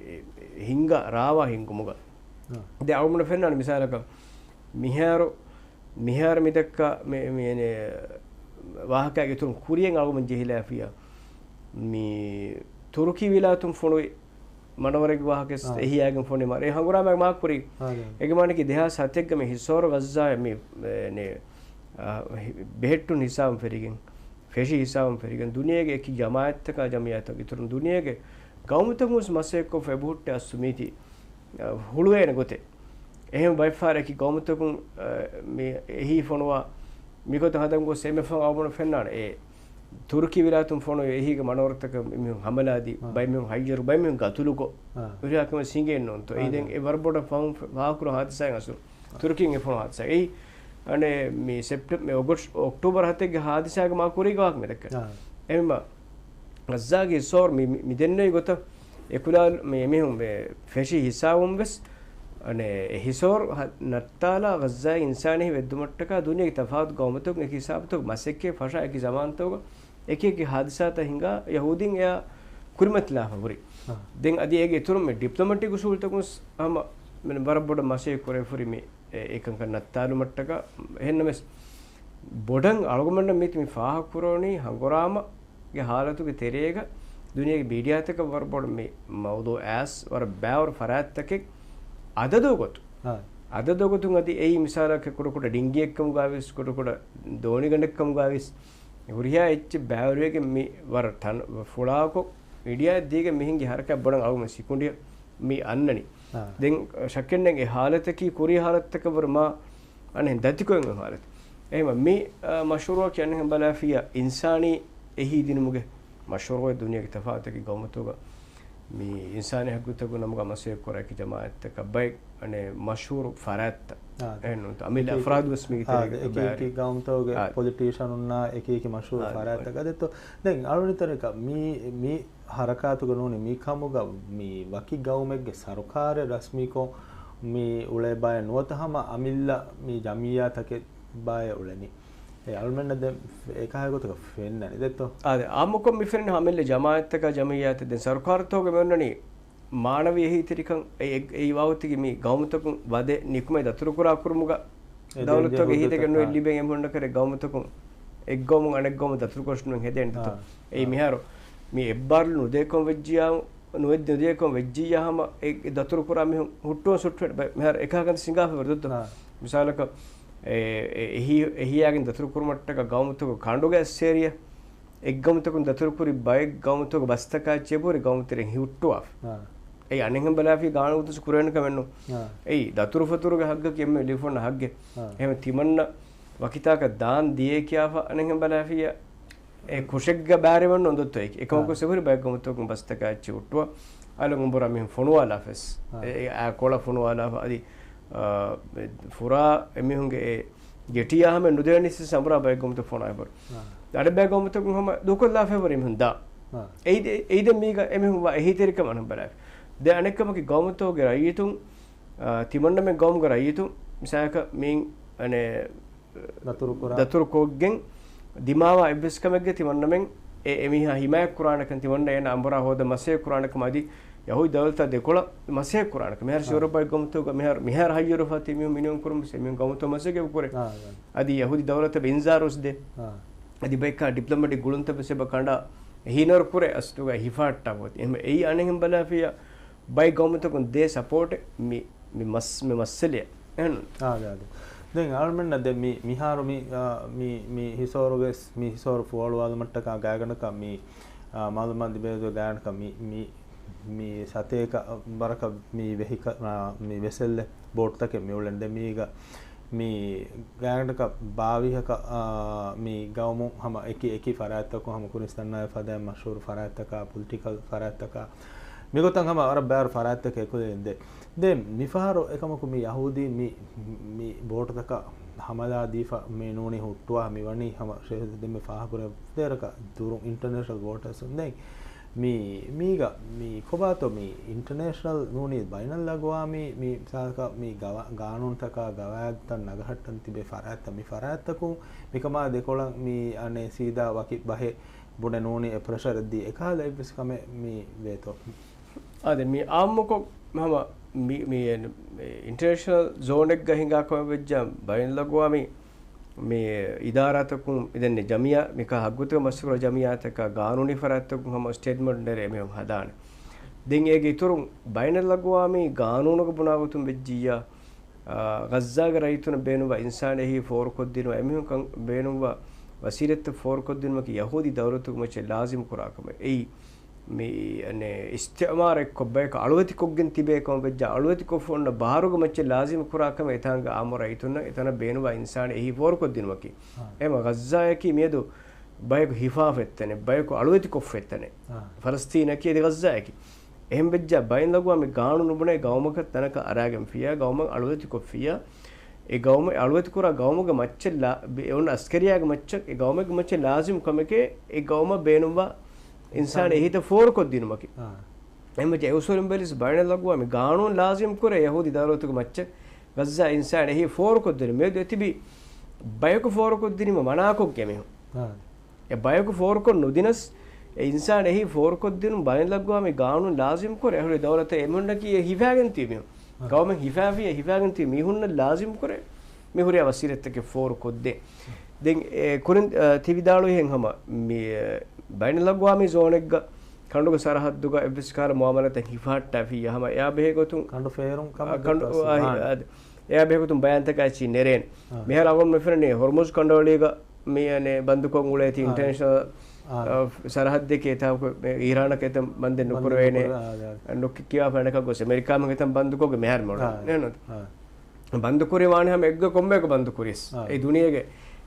ހިންގާ ރާވާ ހިންގުމުގަ. އާ. ދެ އަޅުގަނޑަށް ފެންނާނެ މިސާލަކަށް މިހާރު، މިހާރު މި ދައްކާ މި، މި އަނެއް ވާހަކައިގެ އިތުރުން ކުރިއަށް އަޅުގަނޑު ޖެހިލާފިޔާ. މި ތުރުކީ ވިލާތުން ފޮނުވި މަނަވަރެއްގެ ވާހަކަ އާ. އެހީއާގެން ފޮނުވި މަ-، އެ ހަނގުރާމައިގެ މާ ކުރީ. އާ، އާ. އޭގެ މާނައަކީ ދެހާސް ހަތެއްގަ މި ހިސޯރު ޣައްޒާއަށް މި، އެ، ނެ-، އާ، ހި-، ބެހެއްޓުން ހިސާބުން ފެށިގެން، ފެށި ހިސާބުން ފެށިގެން، ދުނިޔޭގެ އެކި ޖަމާއަތްތަކާ ޖަމިއްޔާތަކުން އިތުރުން ދުނިޔޭގެ ގައުމުތަކުން ވެސް މަސައްކަތްކޮށްފަ އެބަހުއްޓޭ އަސްލު މީތި، އާ، ހުޅުވޭނެ ގޮތެއް. އެހެން ބައެއްފަހަރަކީ ގައުމުތަކުން، އާ، މި އެހީ ފޮނުވާ މިގޮތަށް ހަދަން ގޮސް އެންމެ ފަހުން އަޅުގަނޑު ފެންނާނެ. އެ ތުރުކީ ވިލާތުން ފޮނުވި އެހީގެ މަނަވަރުތަކަށް މި މީހުން ހަމަލާދީ، އާ. ބައެއް މީހުން ހައްޔަރު، ބައެއް މީހުން ގަތުލުކޮށް، އާ. ހުރިހާ ކަމެއް ސިނގެއެއް ނޫންތޯ. އާ. އެއީ ދެން އެ ވަރަށް ބޮޑަށް ފަހުން ފަ-، ފާހަގަކުރުން ހާދިސާއެއް އަސްލު. ތުރުކީން އެ ފޮނު ހާދިސާ. އެއީ، އަނެއް، މި ސެޕްޓެ-، މި އޮގޮސްޓް، އޮކްޓޫބަރ ހަތެއްގެ ހާދިސާގެ މާ ކުރީގެ ވާހަކަ މި ދައްކަނީ. އާ. އެހެންމަ، ޣައްޒާގެ ހިސޯރު މި، މި، މި ދެންނެވި ގޮތަށް، އެކުލާލު-، މި، އެމީހުން މި ފެށި ހިސާބުން ވެސް، އަނެއް، އެ ހިސޯރު ހަ-، ނައްތާލާ ޣައްޒާއިން އިންސާނިއްޔަތު ވެއްދުމަށްޓަކާ ދުނިޔޭގެ ތަފާތު ގައުމުތަކުން އެކި ހިސާބުތަކު މަސައްކަތް ފަށާ އެކި ޒަމާންތަކުގަ އެކި އެކި ހާދިސާތައް ހިނގާ ޔަހޫދީން އެއާ ކުރިމަތިލާފަ ހުރި. އާ. ދެން އަދި އޭގެ އިތުރުން މި ޑިޕްލޮމެޓިކް އުސޫލުތަކުން ވެސް ހަމަ މި ވަރަށް ބޮޑަށް މަސައްކަތް ކުރެވިފަ ހުރި މި އެ-، އެކަންކަން ނައްތާލުމަށްޓަކާ. އެހެންނަމަވެސް، ބޮޑަށް އަޅުގަނޑަށް މީތި މި ފާހަގަކުރަނީ ހަނގުރާމަގެ ހާލަތުގެ ތެރޭގަ ދުނިޔޭގެ މީޑިއާތަކަށް ވަރަށް ބޮޑަށް މި މައުޟޫޢު އައިސް ވަރަށް ބައިވަރު ފަރާތްތަކެއް އަދަދު ގޮތުން. އާ. އަދަދު ގޮތުން އަދި އެއީ މިސާލަކަށް ކުޑަކުޑަ ޑިންގިއެއްކަމުގައިވެސް، ކުޑަކުޑަ ދޯނިގަނޑެއްކަމުގައިވެސް، ހުރިހާ އެއްޗެއް ބައިވަރުވެގެން މި ވަރަށް ތަން-، ފުޅާކޮށް، މީޑިއާއަށް ދީގެން މި ހިންގި ހަރަކާތް ބޮޑަށް އަޅުގަނޑު ސިކުނޑިއަށް މި އަންނަނީ. އާ. ދެން ޝައްކެއް ނެތް އެ ހާލަތަކީ ކުރީ ހާލަތަކަށްވުރެ މާ އަނެއް ދަތިކޮށް އެ ހާލަތެއް. އެހެންވެ މި، އާ، މަޝްރޫޢަކީ އަނެއްހެން ބަލާފިޔާ އިންސާނީ އެހީ ދިނުމުގެ މަޝްރޫޢެއް ދުނިޔޭގެ ތަފާތު އެކި ގައުމުތަކުގަ. މި އިންސާނީ ހައްގުތަކުގެ ނަމުގަ މަސައްކަތް ކުރާ އެކި ޖަމާއަތްތަކަށް ބައެއް އަނެއް މަޝްހޫރު ފަރާތްތައް. އާ. އެހެންނު. އަމިއްލަ އެކި އެކި، އަފްރާދު ވެސް މީގެ އާ، ތެރޭގަ އެކި އެކި ބައިވެރި. ގައުމުތަކުގެ އާ. ޕޮލިޓީޝަނުންނާ އެކި އެކި އާ، މަޝްހޫރު އާ، ފަރާތްތަކަށް ދެއްތޯ. ދެން އަޅުގަނޑު ތަރިކަ މި، މި ހަރަކާތުގަ ނޫނީ މި ކަމުގަ މި ވަކި ގައުމެއްގެ ސަރުކާރެއް ރަސްމީކޮށް މި އުޅޭ ބައެއް ނުވަތަ ހަމަ އަމިއްލަ މި ޖަމިއްޔާތަކެއް ބައެއް އުޅެނީ. އެ އަޅުމެންނަށް ދެން އެކަހަލަ ގޮތަކަށް ފެންނަނީ ދެއްތޯ؟ އާދެ، އާއްމުކޮށް މި ފެންނަ އަމިއްލަ ޖަމާއަތްތަކާ ޖަމިއްޔާތެއް ދެން ސަރުކާރުތަކުގެ މި އޮންނަނީ މާނަވީ އެހީތެރިކަން އެ، އެ، އެއީ ވާގޮތަކީ މި ގައުމުތަކުން ވަދެ ނިކުމެ ދަތުރުކުރާ ކުރުމުގަ އެ ދެން ދައުލަތުގެ އެހީތަކެއް ހުއްދަތަކާ. ނުއެއް ލިބެން އެމީހުންނަކަށް ގައުމުތަކުން އެއްގައުމުން އަނެއްގައުމަށް ދަތުރުކޮށް ނުވެ ހެދޭނެ ދެއްތޯ. އާ. އެއީ އާ. މިހާރު މި އެއްބާރުލުން ނުދޭކަން ވެއްޖިއްޔާ، ނުވެ، ނުދޭކަން ވެއްޖިއްޔާ ހަމަ އެ، އެ ދަތުރުކުރާ މީހުން ހުއްޓުވަން ސުއްޓުވެ ބަ-، މިހާރު އެކަހަލަ ކަންތައް ސިނގާފައި ވަރު ދެއްތޯ. އާ. މިސާލަކަށް އެ، އެ، އެހީ، އެހީއާގެން ދަތުރުކުރުމަށްޓަކާ ގައުމުތަކުގެ ކަނޑުގެ އައްސޭރިއަށް އެއްގައުމުތަކުން ދަތުރުކުރި ބައެއް ގައުމުތަކުގެ ބަސްތަކާ އެއްޗެއް ބުރި ގައުމުތެރެއިން ހިއްޓުވާފަ. އާ. އެއީ އަނެއްހެން ބަލާފި ގާނޫނު ގޮތަށް ކުރެވޭނެ ކަމެއް ނޫން. އާ. އެއީ ދަތުރުފަތުރުގެ ހައްގަކީ އެންމެ ލިބިފަ އޮންނަ ހައްގެއް. އާ. އެހެން ތިމަންނަ ވަކިތާކަށް ދާން ދިޔައޭ ކިޔާފަ އަނެއްހެން ބަލާފިއްޔާ އެ ކުށެއްގަ ބާރެވެން ނު އޮންދޮތޯ އެކި. އެކަމަކު އާ. ސެބުރި ބައެއް ގައުމުތަކުން ބަސްތަކާ އެއްޗެއް ހުއްޓުވާ. އަލަށް އުނބުރާ މީހުން ފޮނުވާލާފަސް. އާ. އެ، އެ، އާ ކޮޅަށް ފޮނުވާލާފަ އަދި، އާ، ފުރާ އެމީހުންގެ އެ ގެޓީއާ ހަމަ ނުދޭނީސް ސަމުރާ ބައެއް ގައުމުތައް ފޮނާ އެބަރު. އާ. އަނެއް ބައެއް ގައުމުތަކުން ހަމަ ދޫކޮށްލާފަ އެބަރު އެމީހުން ދާ. އާ. އެއީ ދެ-، އެއީ ދެން މީގަ އެމީހުން ވާ އެހީތެރިކަމަށް ބަލާފި. ދެން އަނެއްކަމަކީ ގައުމުތަކުގެ ރައްޔިތުން، އާ، ތިމަންނަމެން ގައުމުގެ ރައްޔިތުން މިސާލަކަށް މިއިން އަނެއް ދަތުރުކުރާ. ދަތުރުކޮށްގެން ދިމާވާ އެއްވެސް ކަމެއްގެ ތިމަންނަމެން އެ، އެމީހާ ހިމާޔަތް ކުރާނެކަން ތިމަންނަ އޭނަ އަނބުރާ ހޯދަ މަސޭ ކުރާނެކަމަށް އަދި ޔަހޫދީ ދައުލަތާ ދެކޮޅަށް މަސޭ ކުރާނެކަން. މިހާރު އާ. ސިވަރު ބައެއް ގައުމުތަކުގަ މިހާރު، މިހާރު ހައްޔަރުވެފަ ތި މީހުން މިނިވަން ކުރުމުން ސެ މީހުން ގައުމުތައް މަސޭ ކުރޭ. އާ، އާ. އަދި ޔަހޫދީ ދައުލަތަށް އިންޒާރު ވެސް ދޭ. އާ. އަދި ބައެއްކާ ޑިޕްލޮމެޓިކް ގުޅުންތައް ވެސް އެބަ ކަނޑާ ހީނަރު ކުރޭ އަސްލުގަ ހިފާއްޓާ ގޮތް. އެހެން އެއީ އަނެއްހެން ބަލާފިޔާ ބައެއް ގައުމުތަކުން ދޭ ސަޕޯޓެއް މި، މި މަސް-، މި މައްސަލައަށް. އެހެން. އާ، އާ، އާ. ދެން އަޅުމެންނަށް ދެން މި، މިހާރު މި، އާ، މި، މި ހިސޯރުގެ، މި ހިސޯރު ފޯޅުވާލުމަށްޓަކާ ގާތްގަނޑަކަށް މި، އާ، މައުލޫމާތު ލިބޭ ގާތްގަނޑަކަށް މި، މި، މި ސަތޭކަ ވަރަކަށް މި ވެހިކަ-، އާ، މި ވެސެއްލެއް ބޯޓްތަކެއް މި އުޅެން ދެން މީގަ މި ގާތްގަނޑަކަށް ބާވީހަކަށް، އާ، މި ގައުމުން ހަމަ އެކި އެކި ފަރާތްތަކުން ހަމަ ކުރިން ސަންނާވެފަ ދޭ މަޝްހޫރު ފަރާތްތަކާ، ޕޮލިޓިކަލް ފަރާތްތަކާ، މިގޮތަށް ހަމަ ވަރަށް ބައިވަރު ފަރާތްތަކެއް އެކުލެވިން ދޭ. ދެން މިފަހަރު އެކަމަކު މި ޔަހޫދީ މި، މި ބޯޓުތަކަށް ހަމަލާ ދީފަ މި ނޫނީ ހުއްޓުވާ މި ވަނީ ހަމަ ޝެހިދު ދެންމެ ފާހަގަކުރެއްވި ދޭރަކަށް ދުރުން އިންޓަރނޭޝަނަލް ވޯޓަރސް ދެން މި، މީގަ މި ކޮބާތޯ މި އިންޓަރނޭޝަނަލް ނޫނީ ބައިނަލްއަގުވާމީ މި މިސާލަކަށް މި ގަވާ-، ގާނޫނުތަކާ ގަވާއިދުތައް ނަގަހައްޓަން ތިބޭ ފަރާތްތައް މި ފަރާތްތަކުން މިކަމާ ދެކޮޅަށް މި އަނެއް ސީދާ ވަކި ބަހެއް ބުނެ ނޫނީ އެ ޕްރެޝަރެއް ދީ އެކަހަލަ އެއްވެސް ކަމެއް މި ވޭތޯ؟ އާދެ، މި އާއްމުކޮށް ހަމަ މި، މި އިންޓަރނޭޝަނަލް ޒޯނެއްގަ ހިނގާ ކަމެއް ވެއްޖާ ބައިނަލްއަގުވާމީ މި އިދާރާތަކުން މި ދެންނެ ޖަމިއްޔާ މިކާ ހައްގުތަކަށް މަސައްކަތް ކުރާ ޖަމިއްޔާތަކާ ގާނޫނީ ފަރާތްތަކުން ހަމަ ސްޓޭޓްމަންޓް ނެރެ އެމީހުން ހަދާނެ. ދެން އޭގެ އިތުރުން ބައިނަލްއަގުވާމީ ގާނޫނުގަ ބުނާ ގޮތުން ވެއްޖިއްޔާ، އާ، ޣައްޒާގެ ރައްޔިތުންނަށް ބޭނުންވާ އިންސާނީ އެހީ ފޯރުކޮށްދިނުމަށް އެމީހުން ބޭނުންވާ ވަސީލަތްތައް ފޯރުކޮށްދިނުމަކީ ޔަހޫދީ ދައުލަތުގެ މައްޗަށް ލާޒިމް ކުރާ ކަމެއް. އެއީ މި، އަނެއް، އިސްތިޢުމާރު އެއްކޮށް ބަޔަކު އަޅުވެތިކޮށްގެން ތިބޭ ކަމަށް ވެއްޖާ، އަޅުވެތިކޮށްފަ އޮންނަ ބަހަރުގެ މައްޗަށް ލާޒިމް ކުރާ ކަމެއް އެތާނގަ އާއްމު ރައްޔިތުންނަށް އެތަނަށް ބޭނުންވާ އިންސާނީ އެހީ ފޯރުކޮށްދިނުމަކީ. އާ. އެހެންވީމަ ޣައްޒާއަކީ މިއަދު ބަޔަކު ހިފާފަ އޮތް ތަނެއް، ބަޔަކު އަޅުވެތިކޮށްފަ އޮތް ތަނެއް. އާ. ފަލަސްތީނަކީ އަދި ޣައްޒާއަކީ. އެހެން ވެއްޖާ ބައިނަލްއަގުވާމީ ގާނޫނު ބުނޭ ގައުމަކަށް ތަނަކަށް އަރާގެންފިއްޔާ، ގައުމަށް އަޅުވެތިކޮށްފިއްޔާ، އެ ގައުމަށް އަޅުވެތިކުރާ ގައުމުގެ މައްޗަށް ލާ-، ބެ-، އެ އޮންނަ އަސްކަރިއްޔާގެ މައްޗަށް އެ ގައުމެއްގެ މައްޗަށް ލާޒިމް ކަމެކޭ އެ ގައުމަށް ބޭނުންވާ އިންސާނީ އެހީތައް ފޯރުކޮށްދިނުމަކީ. އާ. އެހެންވެއްޖެ އެ އުސޫލުން ބެލިސް ބައިނަލްއަގުވާމީ ގާނޫނު ލާޒިމް ކުރޭ ޔަހޫދީ ދައުލަތުގެ މައްޗަށް ޣައްޒާ އިންސާނީ އެހީ ފޯރުކޮށްދިނުން. މިއަދު އެތިބީ ބަޔަކު ފޯރުކޮށްދިނީމަ މަނާކޮށްގެން މީހުން. އާ. އެ ބަޔަކު ފޯރުކޮށް ނުދިނަސް، އެ އިންސާނީ އެހީ ފޯރުކޮށްދިނުން ބައިނަލްއަގުވާމީ ގާނޫނު ލާޒިމް ކުރޭ އަހުލީ ދައުލަތަށް އެމީހުންނަކީ އެ ހިފާގެން ތިބި މީހުން. އާ. ގައުމެއް ހިފާފިއްޔާ ހިފާގެން ތިބި މީހުންނަށް ލާޒިމް ކުރޭ މި ހުރިހާ ވަސީލަތްތަކެއް ފޯރުކޮށްދޭ. ދެން އެ ކުރިން، އަ، ތި ވިދާޅުވިހެން ހަމަ މި، އެ، ބައިނަލްއަގުވާމީ ޒޯނެއްގަ ކަނޑުގެ ސަރަހައްދުގަ އެއްވެސް ކަހަލަ މުއާމަލާތެއް ހިފަހައްޓާފިއްޔާ ހަމަ އެއާ ބެހޭ ގޮތުން ކަނޑު ފޭރުން ކަމެއް އަ، ކަނޑު، ދެއްތޯ އާ، އަސްލު؟ އާ. އާ، އެއާ ބެހޭ ގޮތުން ބަޔާންތަކާ އެއްޗެއް ނެރޭނެ. އާ. މިހާރު އަޅުގަނޑު މި ފެންނަނީ ހޮރްމުޒް ކަނޑަވަޅީގަ މި އަނެއް ބަންދުކޮށް އުޅޭތީ އާ. އިންޓަރނޭޝަނަލް، އާ. އަ، ސަރަހައްދެކޭ ތާކު އީރާނަކަށް އެތަން ބަންދެއް ބަންދެއް ނުކުރެވޭނެ. ނުކުރެވޭ، އާ، އާ. ނުކި-، ކިޔާފަ އަނެކަށް ގޮސް އެމެރިކާ މީހުން އެތަން ބަންދުކޮށްގެ މިހާރު މޮޅު. އާ. ނޭނު. އާ. ބަންދުކުރި ވާނެ ހަމަ އެއްގޮތް ކޮންމެއަކު ބަންދުކުރިޔަސް. އާ. އެ ދުނިޔޭގެ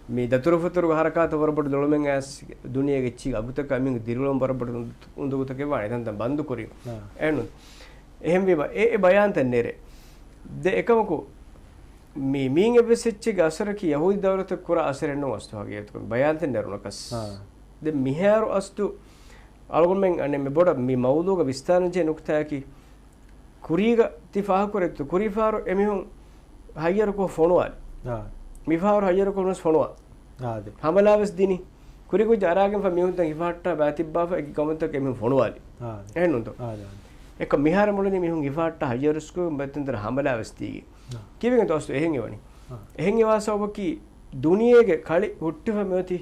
މި ދަތުރުފަތުރުގެ ހަރަކާތަށް ވަރަށް ބޮޑު ދޮޅުމެއް އައިސް ދުނިޔޭގެ އެއްޗިހި އަގުތަކާ މީހުން ދިރިއުޅުން ވަރަށް ބޮޑު އުނދަގުތަކެއް ވާނެ ތަންތަން ބަންދު ކުރީ. އާ. އެހެންނު. އެހެންވީމަ އެ، އެ ބަޔާންތައް ނެރެ. ދެ އެކަމަކު މި، މީން އެއްވެސް އެއްޗެއްގެ އަސަރަކީ ޔަހޫދީ ދައުލަތަށް ކުރާ އަސަރެއް ނޫން އަސްލު ހަގީގަތުގަ ބަޔާންތައް ނެރުނަކަސް. އާ. ދެ މިހާރު އަސްލު އަޅުގަނޑުމެން އަނެއް މި ބޮޑަށް މި މައުޟޫގަ ވިސްނާންޖެހޭ ނުކުތާއަކީ، ކުރީގަ ތި ފާހަގަކުރެއްވި ކުރީ ފަހަރު އެމީހުން ހައްޔަރުކޮށް ފޮނުވާލި. އާ. މި ފަހަރު ހައްޔަރުކޮށް ނުވެސް ފޮނުވާ. އާދެ. ހަމަލާ ވެސް ދިނީ. ކުރީ ކުއްޖާ އަރާގެންފަ މީހުންތައް ހިފަހައްޓާ ބައިތިއްބާފަ އެކި ގައުމުތަކަށް އެމީހުން ފޮނުވާލި. އާ. އެހެންނުންތޯ؟ އާދެ، އާދެ. އެކަ މިހާރު މުޅިނީ މީހުން ހިފަހައްޓާ ހައްޔަރުސްކުރުން ބައްތަންތަރަ ހަމަލާ ވެސް ދީގެ. އާ. ކީއްވެގެންތޯ އަސްލު އެހެން އެވަނީ؟ އާ. އެހެން އެވާ ސަބަބަކީ ދުނިޔޭގެ ކަޅި ހުއްޓިފަ މިއޮތީ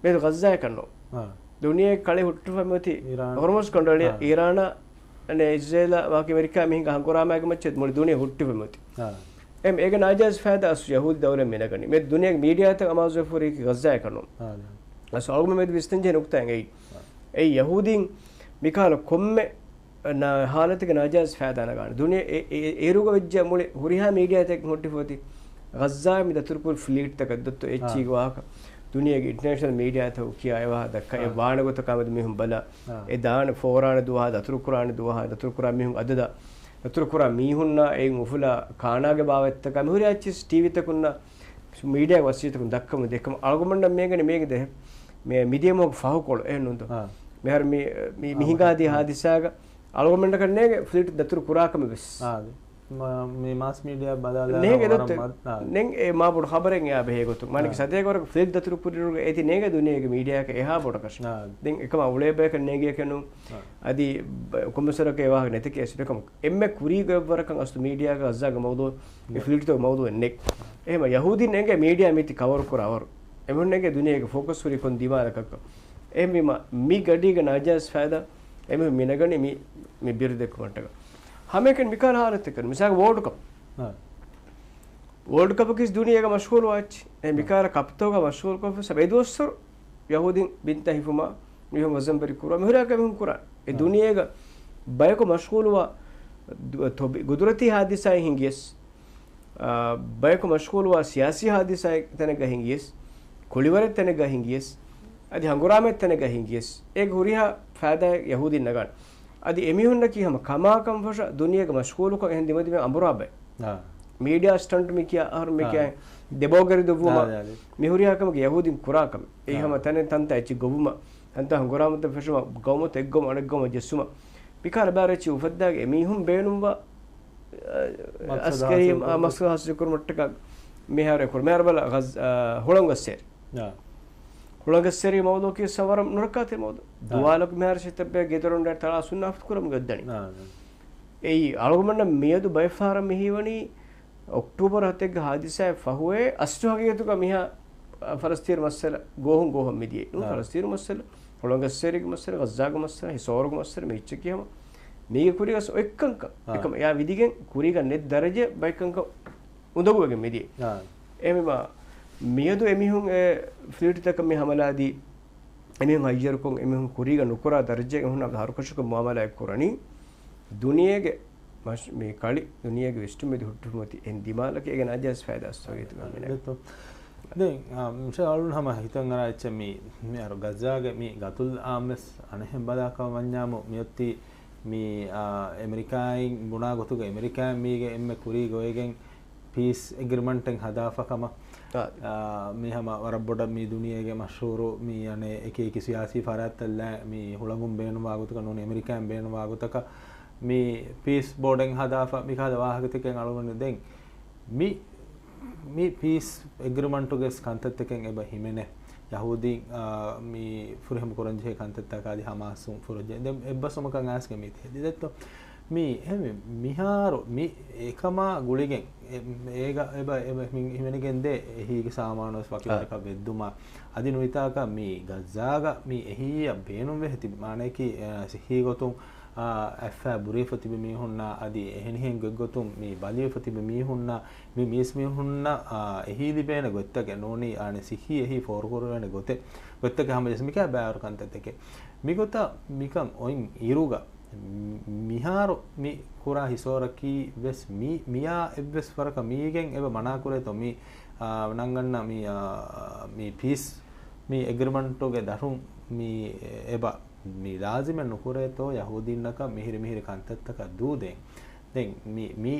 މިއަދު ޣައްޒާއަކަށްނޯ. އާ. ދުނިޔޭގެ ކަޅި ހުއްޓިފަ މިއޮތީ އީރާން. ހޮރުމުޒް ކަނޑައެޅި އާ. އީރާނާ، އަނެ އިޒްރޭލާ ވާކި އެމެރިކާ މިހިނގާ ހަނގުރާމައިގެ މައްޗަށް މުޅި ދުނިޔެ ހުއްޓިފަ މިއޮތީ. އާ. އެމް އޭގެ ނާޖާއިޒް ފައިދާ އަސް ޔަހޫދީ ދައުލަތް މިނަގަނީ. މި ދުނިޔޭގެ މީޑިއާތައް އަމާޒުވެފަ ހުރީކީ ޣައްޒާއަކަށްނޫން. އާ، ނާ. އަސް އަޅުގަނޑު މެދު ވިސްނަންޖެހޭ ނުކުތާއެއް އެއީ. އާ. އެއީ ޔަހޫދީން މިކަހަލަ ކޮންމެ ނާ ހާލަތެއްގެ ނާޖާއިޒް ފައިދާ ނަގާނެ. ދުނިޔެ އެ، އެ، އޭރުގަ ވެއްޖެ މުޅި ހުރިހާ މީޑިއާތަކެއް ހުއްޓިފަ އޮތީ. ޣައްޒާ މި ދަތުރުކުރި ފްލީޓްތަކަށް ދޮއްތޯ އެއްޗީގެ އާ. ވާހަކަ. ދުނިޔޭގެ އިންޓަރނޭޝަނަލް މީޑިއާތަކު ކިޔާ އެ ވާހަކަ ދައްކާ އެ އާ. ވާނެ ގޮތަކާ މެދު މީހުން ބަލާ. އާ. އެ ދާނެ ފޯރާނެ ދުވަހާ، ދަތުރުކުރާނެ ދުވަހާ، ދަތުރުކުރާ މީހުން އަދަދާ، ދަތުރުކުރާ މީހުންނާ އެއިން އުފުލާ ކާނާގެ ބާވަތްތަކާ މިހުރި އެއްޗިސް ޓީވީތަކުންނާ މީޑިއާ ވަސީލަތަކުން ދައްކަމުން ދެއްކަމު އަޅުގަނޑަށް މޭގަނެ މޭގެ ދެހެ މި، މިދިޔަ މަހުގެ ފަހުކޮޅު އެހެންނުންތޯ؟ އާ. މިހާރު މި، މި، އާ، މިހިނގާދިޔަ ހާދިސާގަ އަޅުގަނޑަކަށް ނޭގެ ފްލީޓް ދަތުރު ކުރާކަމެއް ވެސް. އާ، ދެ. މ-، މި މާސް މީޑިއާ ބަލާލާ ނޭގެ ވަރަށް ދޮއްތެ. މަ-، އާ. ނެން އެ މާ ބޮޑު ޚަބަރެއް އެއާ ބެހޭ ގޮތުން. މާނަކީ އާ. ސަތޭކަ ވަރަކަށް ފްލީޓް ދަތުރު ކުރިއިރުގަ އޭތި ނޭގެ ދުނިޔޭގެ މީޑިއާއަކަށް އެހާ ބޮޑަކަށް. އާ. ދެން އެކަމާ އުޅޭ ބަޔަކަށް ނޭގެއެކެއް ނޫން. އާ. އަދި ބ-، ކޮންމެސް ވަރަކަށް އެ ވާހަކަ ނެތެކޭ އެސް ބެކަމު. އެންމެ ކުރީގަ އެއްވަރަކަށް އަސްލު މީޑިއާގަ ޣައްޒާގެ މައުޟޫ، އެ ނެ. ފްލީޓްތަކުގެ މައުޟޫ ނެތް. އާ. އެހެމަ ޔަހޫދީން އެނގޭ މީޑިއާ މީތި ކަވަރު ކުރާ ވަރު. އެމީހުންނެއްގެ ދުނިޔޭގެ ފޯކަސް ހުރީ ކޮން ދިމާލަކަކަށް. އެހެންވީމަ، މި ގަޑީގެ ނާޖާއިޒް ފައިދާ އެމީހުން މިނަގަނީ މި، މި ބިރު ދެއްކުމަށްޓަކަ. ހަމައެކަނި މިކަހަލަ ހާލަތެއްކަން. މިސާލަކަށް ވޯލްޑް ކަޕް. އާ. ވޯލްޑް ކަޕަކީ ދުނިޔޭގެ މަޝްޣޫލުވާ އެއްޗެއް. އެ އާ. މިކަހަލަ ކަޕްތަކުގަ މަޝްޣޫލުކޮށްފަ ސަބަ އެދުވަސްވަރު ޔަހޫދީން ބިންތައް ހިފުމާ، މީހުން ވަޒަންވެރި ކުރުވާ، މިހުރިހާ ކަމެއް ކުރާ. އެ އާ. ދުނިޔޭގަ ބަޔަކު މަޝްޣޫލުވާ ދު-، ތޮބި-، ގުދުރަތީ ހާދިސާއެއް ހިނގިޔަސް، އާ، ބަޔަކު މަޝްޣޫލުވާ ސިޔާސީ ހާދިސާއެއް ތަނެއްގަ ހިނގިޔަސް، ކުޅިވަރެއް ތަނެއްގަ ހިނގިޔަސް، އަދި ހަނގުރާމައެއް ތަނެއްގަ ހިނގިޔަސް، އޭގެ ހުރިހާ ފައިދާއެއް ޔަހޫދީން ނަގާނެ. އަދި އެމީހުންނަކީ ހަމަ ކަމާކަން ފަށަ ދުނިޔޭގެ މަޝްޣޫލުކޮށް އެހެން ދިމަދިމަ އަނބުރާ ބައެއް. އާ. މީޑިއާ ސްޓަންޓް މި ކިޔާ އަހަރު މި އާ. ކިޔާ ދެބޯގެރި ދުއްވުމަށް އާ، އާ، އާ. މި ހުރިހާ ކަމެއް ޔަހޫދީން ކުރާ ކަމެއް. އެއީ އާ. ހަމަ ތަނެއް ތަންތާ އެއްޗެއް ގޮވުމަށް، ތަންތާ ހަނގުރާމަތައް ފެށުމަށް، ގައުމުތައް އެއްގައުމަށް އަނެއްގައުމަށް ޖެއްސުމަށް. މިކަހަލަ ބާރެއްޗި އުފައްދާގެ އެމީހުން ބޭނުންވާ، އަ، މަޤްޞަދު އަސްކަރީ، ހާސިލް އަ، ކުރުމަށް. މަޤްޞަދު ހާސިލް ކުރުމަށްޓަކާ މިހާރު އެ ކުރު. މިހާރު ބަލަ ޣަޒް-، އަ، ހުޅަނގައްސޭރި. އާ. ހުޅަނގައްސޭރި މައުޟޫއަކީ ވަރަށް ނުރައްކާތެރި މައުޟޫ. އާ. ދުވާލަކު މިހާރު ސިތައްބޭ ގެދޮރުން ތަޅާ ސުންނާފަތު ކުރަމުގެ އޮއްދަނީ. އާ. އެއީ އަޅުގަނޑަށް މިއަދު ބައެއް ފަހަރަށް މި ހީވަނީ އޮކްޓޫބަރު ހަތެއްގެ ހާދިސާއެއް ފަހުވެ އަސްލު ހަގީގަތުގަ މިހާ ފަލަސްތީނު މައްސަލަ ގޯހުން ގޯހަށް މިދިޔައީ. ނޫން، އާ. ފަލަސްތީނު މައްސަލަ، ހުޅަނގައްސޭރިގެ މައްސަލަ، ޣައްޒާގެ މައްސަލަ، ހިސޯރުގެ މައްސަލަ، މި އެއްޗެއް ކިޔަމަ މީގެ ކުރީގަސް އޮތްކަންކަން. އާ. އެކަމަ އެއާ ވިދިގެން ކުރީގަ ނެތް ދަރަޖަ ބައެއްކަންކަން އުނދަގޫވެގެން މިދިޔަ. އާ. އެހެންވީމަ، މިއަދު އެމީހުން އެ ފްލީޓްތަކަށް މި ހަމަލާދީ، އެމީހުން ހައްޔަރުކޮށް، އެމީހުން ކުރީގަ ނުކުރާ ދަރަޖައެއް އެހުން ހަރުކަށަކުން މުއާމަލާތް ކުރަނީ. ދުނިޔޭގެ މަޝް-، މި ކަޅި ދުނިޔޭގެ ވެސްޓުން މެދު ހުއްޓުމަތި އެހެން ދިމާލަކީ އޭގެ ނާޖާއިޒް ފައިދާ އަސްވަގީތުގަ މިނެ. ދެއްތޯ. ދެން، އާ، މިޝާ އަޅުން ހަމަ ހިތަށް އަރާ އެއްޗެއް މި، މި އަރު ޣަޒާގެ މި ގަތުލް އާމްވެސް އަނެއްހެން ބަލާކަށް ވަންޏާމު މިއޮތީ މި، އާ، އެމެރިކާއިން ބުނާ ގޮތުގަ އެމެރިކާއިން މީގެ އެންމެ ކުރީގަ އޮވެގެން ޕީސް އެގްރިމަންޓެއް ހަދާފަ ކަމަށް، އާ. އާ، މި ހަމަ ވަރަށް ބޮޑަށް މި ދުނިޔޭގެ މަޝްހޫރު މި އަނެއް އެކި އެކި ސިޔާސީ ފަރާތްތައް ލާ މި ހުޅަނގުން ބޭނުންވާ ގޮތަކަށް ނޫނީ އެމެރިކާއިން ބޭނުންވާ ގޮތަކަށް މި ޕީސް ބޯޑެއް ހަދާފަ މި ކަހަލަ ވާހަކަތަކެއް އަޅުގަނޑު ދެން މި، މި ޕީސް އެގްރިމަންޓުގެ ކަންތައްތަކެއް އެބަ ހިމެނޭ. ޔަހޫދީން، އާ، މި ފުރިހަމަ ކުރަންޖެހޭ ކަންތައްތަކާ އަދި ހަމާސުން ފުރައްޖެ. ދެން އެއްބަސްވުމަކަށް އައިސްގެ މީތި ހެދި ދެއްތޯ. މި އެހެން މިހާރު މި އެކަމާ ގުޅިގެން އެ، އޭގަ އެބަ، އެބަ ހި-، ހިމެނިގެންދޭ އެހީގެ ސާމާނުވެސް ވަކިވަރަކަށް ވެއްދުމާ. އަދި ނުވިތާކަށް މި ޣައްޒާގަ މި އެހީއަށް ބޭނުންވެ ތިބި މާނަޔަކީ، އަ، ސިއްހީ ގޮތުން، އަ، އަތްފައި ބުރިފަ ތިބި މީހުންނާ އަދި އެހެނިހެން ގޮތްގޮތުން މި ބަލިވެފަ ތިބި މީހުންނާ މި މީސްމީހުންނަށް، އާ، އެހީ ލިބޭނެ ގޮތްތަކެއް ނޫނީ، އާނެ ސިއްހީ އެހީ ފޯރުކުރެވޭނެ ގޮތެއް، ގޮތްތަކެއް ހަމަޖެއްސަ މިކާ ބާރު ކަންތައްތަކެއް. މިގޮތަށް މިކަން އޮތް އިރުގަ، މި-، މިހާރު މި ކުރާ ހިސޯރަކީ ވެސް މި-، މިޔާ އެއްވެސް ވަރަކަށް މީގެން އެބަ މަނާކުރޭތޯ މި، ނަންގަންނަ މި، އާ، މި ޕީސް މި އެގްރިމަންޓުގެ ދަށުން މި އެބަ މި ލާޒިމެއް ނުކުރޭތޯ ޔަހޫދީންނަކަށް މިހިރި މިހިރި ކަންތައްތަކަށް ދޫދޭން. ދެން މި، މި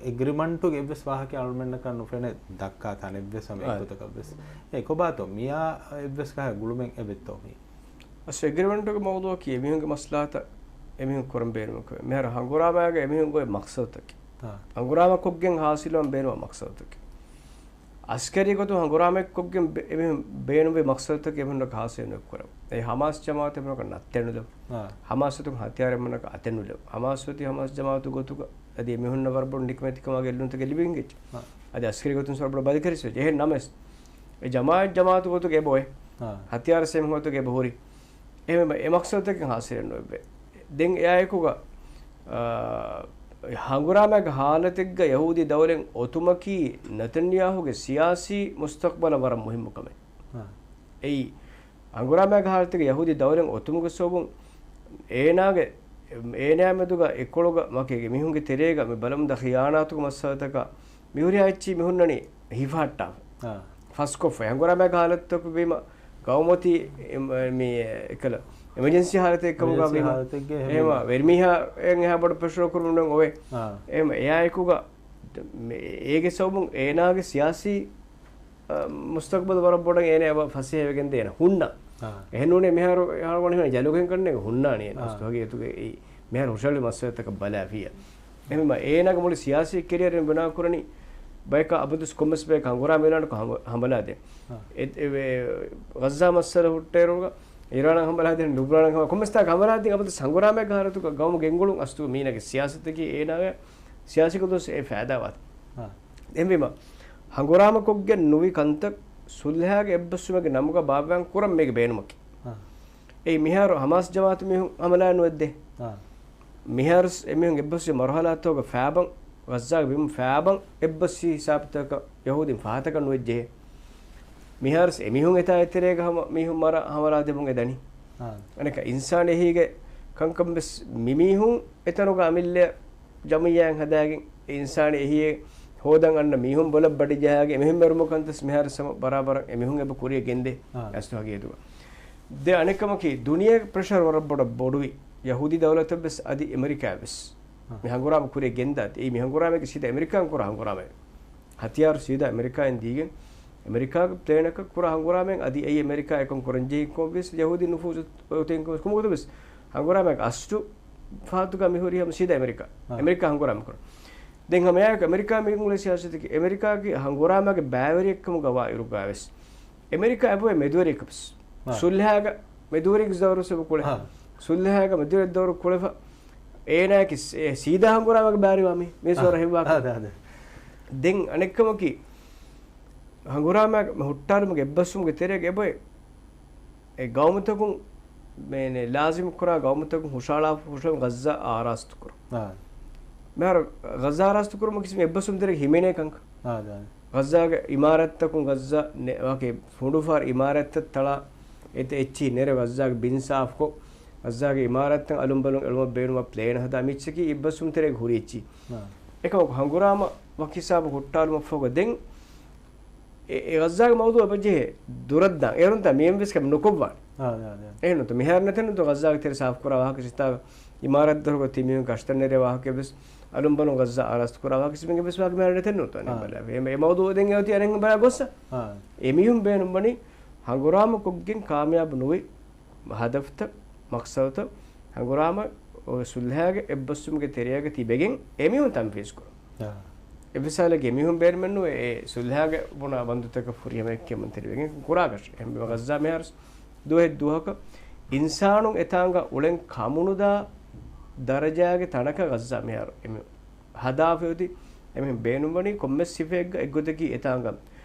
އެގްރިމަންޓުގެ އެއްވެސް ވާހަކަ އަޅުމެންނަކަށް ނުފެނެ ދައްކާ ތަނެއްވެސް ހަމަ އެއްގޮތަކަށްވެސް. އެ ކޮބާތޯ މިއާ އެއްވެސް ކަހަ ގުޅުމެއް އެބެއްތޯ މީ؟ އަސް އެގްރިމަންޓުގެ މައުޟޫއަކީ އެމީހުންގެ މަސްލަހަތަށް އެމީހުން ކުރަން ބޭނުމަކަށް. މިހާރު ހަނގުރާމައިގަ އެމީހުން ގޮތް މަޤްޞަދުތަކެއް. އާ. ހަނގުރާމަ ކޮށްގެން ހާސިލުވަން ބޭނުމަށް މަޤްޞަދުތަކެއް. އަސްކަރީ ގޮތުން ހަނގުރާމައެއް ކޮށްގެން ބެ-، އެމީހުން ބޭނުންވި މަޤްޞަދުތަކެއް އެމީހުންނަކަށް ހާސިލެއް ނުކުރަން. އެ ހަމާސް ޖަމާއަތު އެމީހުންނަކަށް ނައްތެއް ނުލެވުން. އާ. ހަމާސް އަތުން ހަތިޔާރެއް އެމީހުންނަކަށް އަތެއް ނުލެވުން. ހަމާސް އޮތީ ހަމާސް ޖަމާއަތު ގޮތުގަ އަދި އެމީހުންނަށް ވަރަށް ބޮޑު ނިކަމެތިކަމާގެ އެއްލުންތަކެއް ލިބިގެން އެއްޗެއް. އާ. އަދި އަސްކަރީ ގޮތުން ވަރަށް ބޮޑު ބަލިކަރިސް ވެއްޖެ. އެހެން ނަމަވެސް އެ ޖަމާއަތް ޖަމާއަތު ގޮތުގަ އެބަ އޮތް. އާ. ހަތިޔާރު ސެމިހޯތުގެ އެބަ ހުރި. އެހެންވީމަ އެ މަޤްޞަދުތަކެއް ހާސިލެއް ނުވެއްވޭ. ދެން އެއާއެކުގަ، އާ، ހަނގުރާމައިގެ ހާލަތެއްގަ ޔަހޫދީ ދައުލަތް އޮތުމަކީ ނަތަންޔާހޫގެ ސިޔާސީ މުސްތަޤްބަލަށް ވަރަށް މުހިއްމު ކަމެއް. އާ. އެއީ، ހަނގުރާމައިގެ ހާލަތެއްގަ ޔަހޫދީ ދައުލަތް އޮތުމުގެ ސަބަބުން އޭނާގެ، އޭނާ މެދުގަ އެކޮޅުގަ ވަކި މީހުންގެ ތެރޭގަ މި ބަލަމުންދާ ޚިޔާނާތުގެ މައްސަލަތަކަށް މިހުރިހާ އެއްޗިހި މިހުންނަނީ ހިފަހައްޓާފަ. އާ. ފަސްކޮށްފަ. ހަނގުރާމައިގެ ހާލަތަކު ވީމަ ގައުމު އޮތީ، އެ، މި، އެކަލަ، އެމަޖެންސީ ހާލަތެއް ކަމުގަ އެމަޖެންސީ ވީމަ. ހާލަތެއްގެ އެހެން އެހެމަ ވީމަ. ވެރިމީހާ އެހާ ބޮޑު ޕްރެޝަރ ކުރުމުން އޮވޭ. އާ. އެހެމަ އެއާއެކުގަ، މެ-، އޭގެ ސަބަބުން އޭނާގެ ސިޔާސީ، އަ، މުސްތަޤްބަލް ވަރަށް ބޮޑަށް އޭނާ އެބަ ފަސޭހަވެގެން ދޭނަ ހުންނަ. އާ. އެހެން ނޫނޭ މިހާރު، އެހާރު ވަނީ ޖަލުގެން ކަންނޭ ހުންނާނީ. އާ. އަސްތު ހަގީގަތުގައި މިހާރު ހުށަހެޅި މައްސަލަތަކަށް ބަލާފިއްޔާ. އެހެންވީމަ އޭނާގެ މުޅި ސިޔާސީ ކެރިއަރެއް ބިނާ ކުރަނީ ބަޔަކަށް އަބަދުވެސް ކޮންމެސް ބަޔަކަށް ހަނގުރާމަ އިރާނަކު ހަމަ-، ހަމަލާ ދޭން. އާ. އެ-، އެ-، އެ-، ޣައްޒާ މައްސަލަ ހުއްޓޭރުގަ އިރާނަށް ހަމަލާ ދޭން، ލުބްނާނަށް ހަމަ-، ކޮންމެސް ތާކަށް ހަމަލާ ދޭން އަބަދުވެސް ހަނގުރާމައެއްގެ ހާލަތުގަ ގައުމު ގެންގުޅުން އަސްތު މީނާގެ ސިޔާސަތަކީ އޭނާގެ ސިޔާސީ ގޮތުން އެ ފައިދާ ވާތީ. އާ. އެހެންވީމަ ހަނގުރާމަ ކޮށްގެން ނުވި ކަންތައް ސުލްހައިގެ އެއްބަސްވުމެއްގެ ނަމުގަ ބާއްވާން ކުރަން މީގެ ބޭނުމަކީ. އާ. އެއީ މިހާރު ހަމާސް ޖަމާއަތު މީހުން ހަމަލާ ނުވެއްދޭ. އާ. މިހާރުސް އެމީހުން އެއްބަސްވި މަރުހަލާތަކުގަ ފާބަން، ޣައްޒާގެ ބިމުން ފާބަން އެއްބަސްވި ހިސާބުތަކަށް ޔަހޫދީން ފަހަތަކަށް ނުވެއްޖެހޭ. މިހާރުސް އެމީހުން އެތާ އެތެރޭގަ ހަމަ މީހުން މަރާ ހަމަލާ ދެމުން އެ ދަނީ. އާ. އަނެކާ އިންސާނީ އެހީގެ ކަންކަން ވެސް މިމީހުން އެތަނުގަ އަމިއްލަ ޖަމިއްޔާއެއް ހަދާގެން އެ އިންސާނީ އެހީއެއް ހޯދަން އަންނަ މީހުން ބޮލަށް ބަޑި ޖަހާގެން އެމީހުން މެރުމު ކަންތައް މިހާރު ސަމަ ބަރާބަރަށް އެމީހުން އެބަ ކުރިއަށް ގެންދޭ. އާ. އަސްތު ހަގީގަތުގަ. ދެ އަނެއްކަމަކީ ދުނިޔޭގެ ޕްރެޝަރު ވަރަށް ބޮޑަށް ބޮޑުވި ޔަހޫދީ ދައުލަތަށް ވެސް އަދި އެމެރިކާއަށް ވެސް. އާ. މި ހަނގުރާމަ ކުރިއަށް ގެންދާތީ. އެއީ މި ހަނގުރާމައިގެ ސީދާ އެމެރިކާއިން ކުރާ ހަނގުރާމައެއް. ހަތިޔާރު ސީދާ އެމެރިކާއިން ދީގެން އެމެރިކާގެ ޕްލޭނަކަށް ކުރާ ހަނގުރާމައެއް އަދި އެއީ އެމެރިކާ އެކަން ކުރަންޖެހި ކޮންމެވެސް ޔަހޫދީ ނުފޫޒު ކޮންމެ ގޮތަކަށް ވެސް ހަނގުރާމައިގެ އަސްލު ފަހަތުގަ މި ހުރީ ހަމަ ސީދާ އެމެރިކާ. އާ. އެމެރިކާ ހަނގުރާމަ ކުރަން. ދެން ހަމައެއާއެކު އެމެރިކާ މީގެ މުޅި ސިޔާސަތަކީ އެމެރިކާގެ ހަނގުރާމައިގެ ބައިވެރިއެއްކަމުގަ ވާ އިރުގަވެސް އެމެރިކާ އެބައޮތް މެދުވެރިއަކަށް ވެސް. އާ. ސުލްހައިގަ މެދުވެރިއެއްގެ ދައުރު ވެސް އެބަ ކުޅެ. އާ. ސުލްހައިގަ މެދުވެރި ދައުރު ކުޅެފަ އޭނާއަކީ ސ-، އެ ސީދާ ހަނގުރާމައިގެ ބައިވެރިވާ މީ. މީސް އާ. ވަރަށް ހެއްވާކަށް. އާ، ދާ، ދާ. ދެން އަނެއްކަމަކީ ހަނގުރާމަ ހުއްޓާލުމުގެ އެއްބަސްވުމުގެ ތެރޭގަ އެބައޮތް އެ ގައުމުތަކުން މޭނެ ލާޒިމް ކުރާ ގައުމުތަކުން ހުށަހަޅާފަ ހުށަހަޅު ޣައްޒާ އާރާސްތު ކުރުން. އާ. މިހާރު ޣައްޒާ އާރާސްތު ކުރުމަކީ އެއްބަސްވުމުގެ ތެރޭގަ ހިމެނޭ ކަންކަން. އާ، ދާ. ޣައްޒާގެ އިމާރާތްތަކުން ޣައްޒާ ނެ-، ވަކި ފުނޑުފަހަރު އިމާރާތްތައް ތަޅާ އެތައް އެއްޗިހި ނެރެ ޣައްޒާގެ ބިން ސާފްކޮށް، ޣައްޒާގެ އިމާރާތްތައް އަލުން ބަލުން އެޅުމަށް ބޭނުމަށް ޕްލޭން ހަދާ މިއްޗަކީ އެއްބަސްވުމުގެ ތެރޭގަ ހުރި އެއްޗިހި. އާ. އެކަމަކު ހަނގުރާމަ ވަކި ހިސާބަށް ހުއްޓާލުމަށްފަހުގަ ދެން އެ، އެ ޣައްޒާގެ މައުޟޫއަށް އެބަޖެހޭ ދުރަށްދާން. އޭރުންތާ މިއެއްވެސް ކަމެއް ނުކޮށްވާނެ. އާ، އާ، އާ. އެހެންނުތަ މިހާރު ނެތެއްނުތަ ޣައްޒާގެ ތެރެ ސާފްކުރާ ވާހަކަ ސިތާގަ އިމާރަތް ދޮރުގަ ތި މީހުން ކަށަތައް ނެރޭ ވާހަކަ އެއްވެސް އަލުން ބަލުން ޣައްޒާ އާރާސްތު ކުރާ ވާހަކަ ސިމެން އެއްވެސް ވާހަކަ މިހާރު ނެތެއްނުތަ އާ. ބަލާ. އެ، އެ މައުޟޫއަށް ދެން އޮތީ އަނެއް ބަލާ ގޮއްސަ. އާ. އެމީހުން ބޭނުންވަނީ ހަނގުރާމަ ކޮށްގެން ކާމިޔާބު ނުވި ހަދަފުތައް، މަޤްޞަދުތައް، ހަނގުރާމަ އޮ ސުލްހައިގެ އެއްބަސްވުމުގެ ތެރެއަގަ ތިބެގެން އެމީހުން ތަންފީޒު ކުރުން. އާ. އެއްވެސް ހާލެއްގެ އެމީހުން ބޭނުމެއްނުވޭ އެ ސުލްހައިގަ ބުނާ ބަންދުތަކަށް ފުރިހަމަޔަކީ އެމަންތެރިވެގެން ކުރާކަށް. އެހެންވީމަ ޣައްޒާ މިހާރު ދުވަހެއް ދުވަހަކަށް އިންސާނުން އެތާނގަ އުޅެން ކަމުނުދާ ދަރަޖާގެ ތަނަކަށް ޣައްޒާ މިހާރު އެމީހުން ހަދާފައި އޮތީ. އެމީހުން ބޭނުންވަނީ ކޮންމެސް ސިފައެއްގަ އެއްގޮތަކީ އެތާނގަ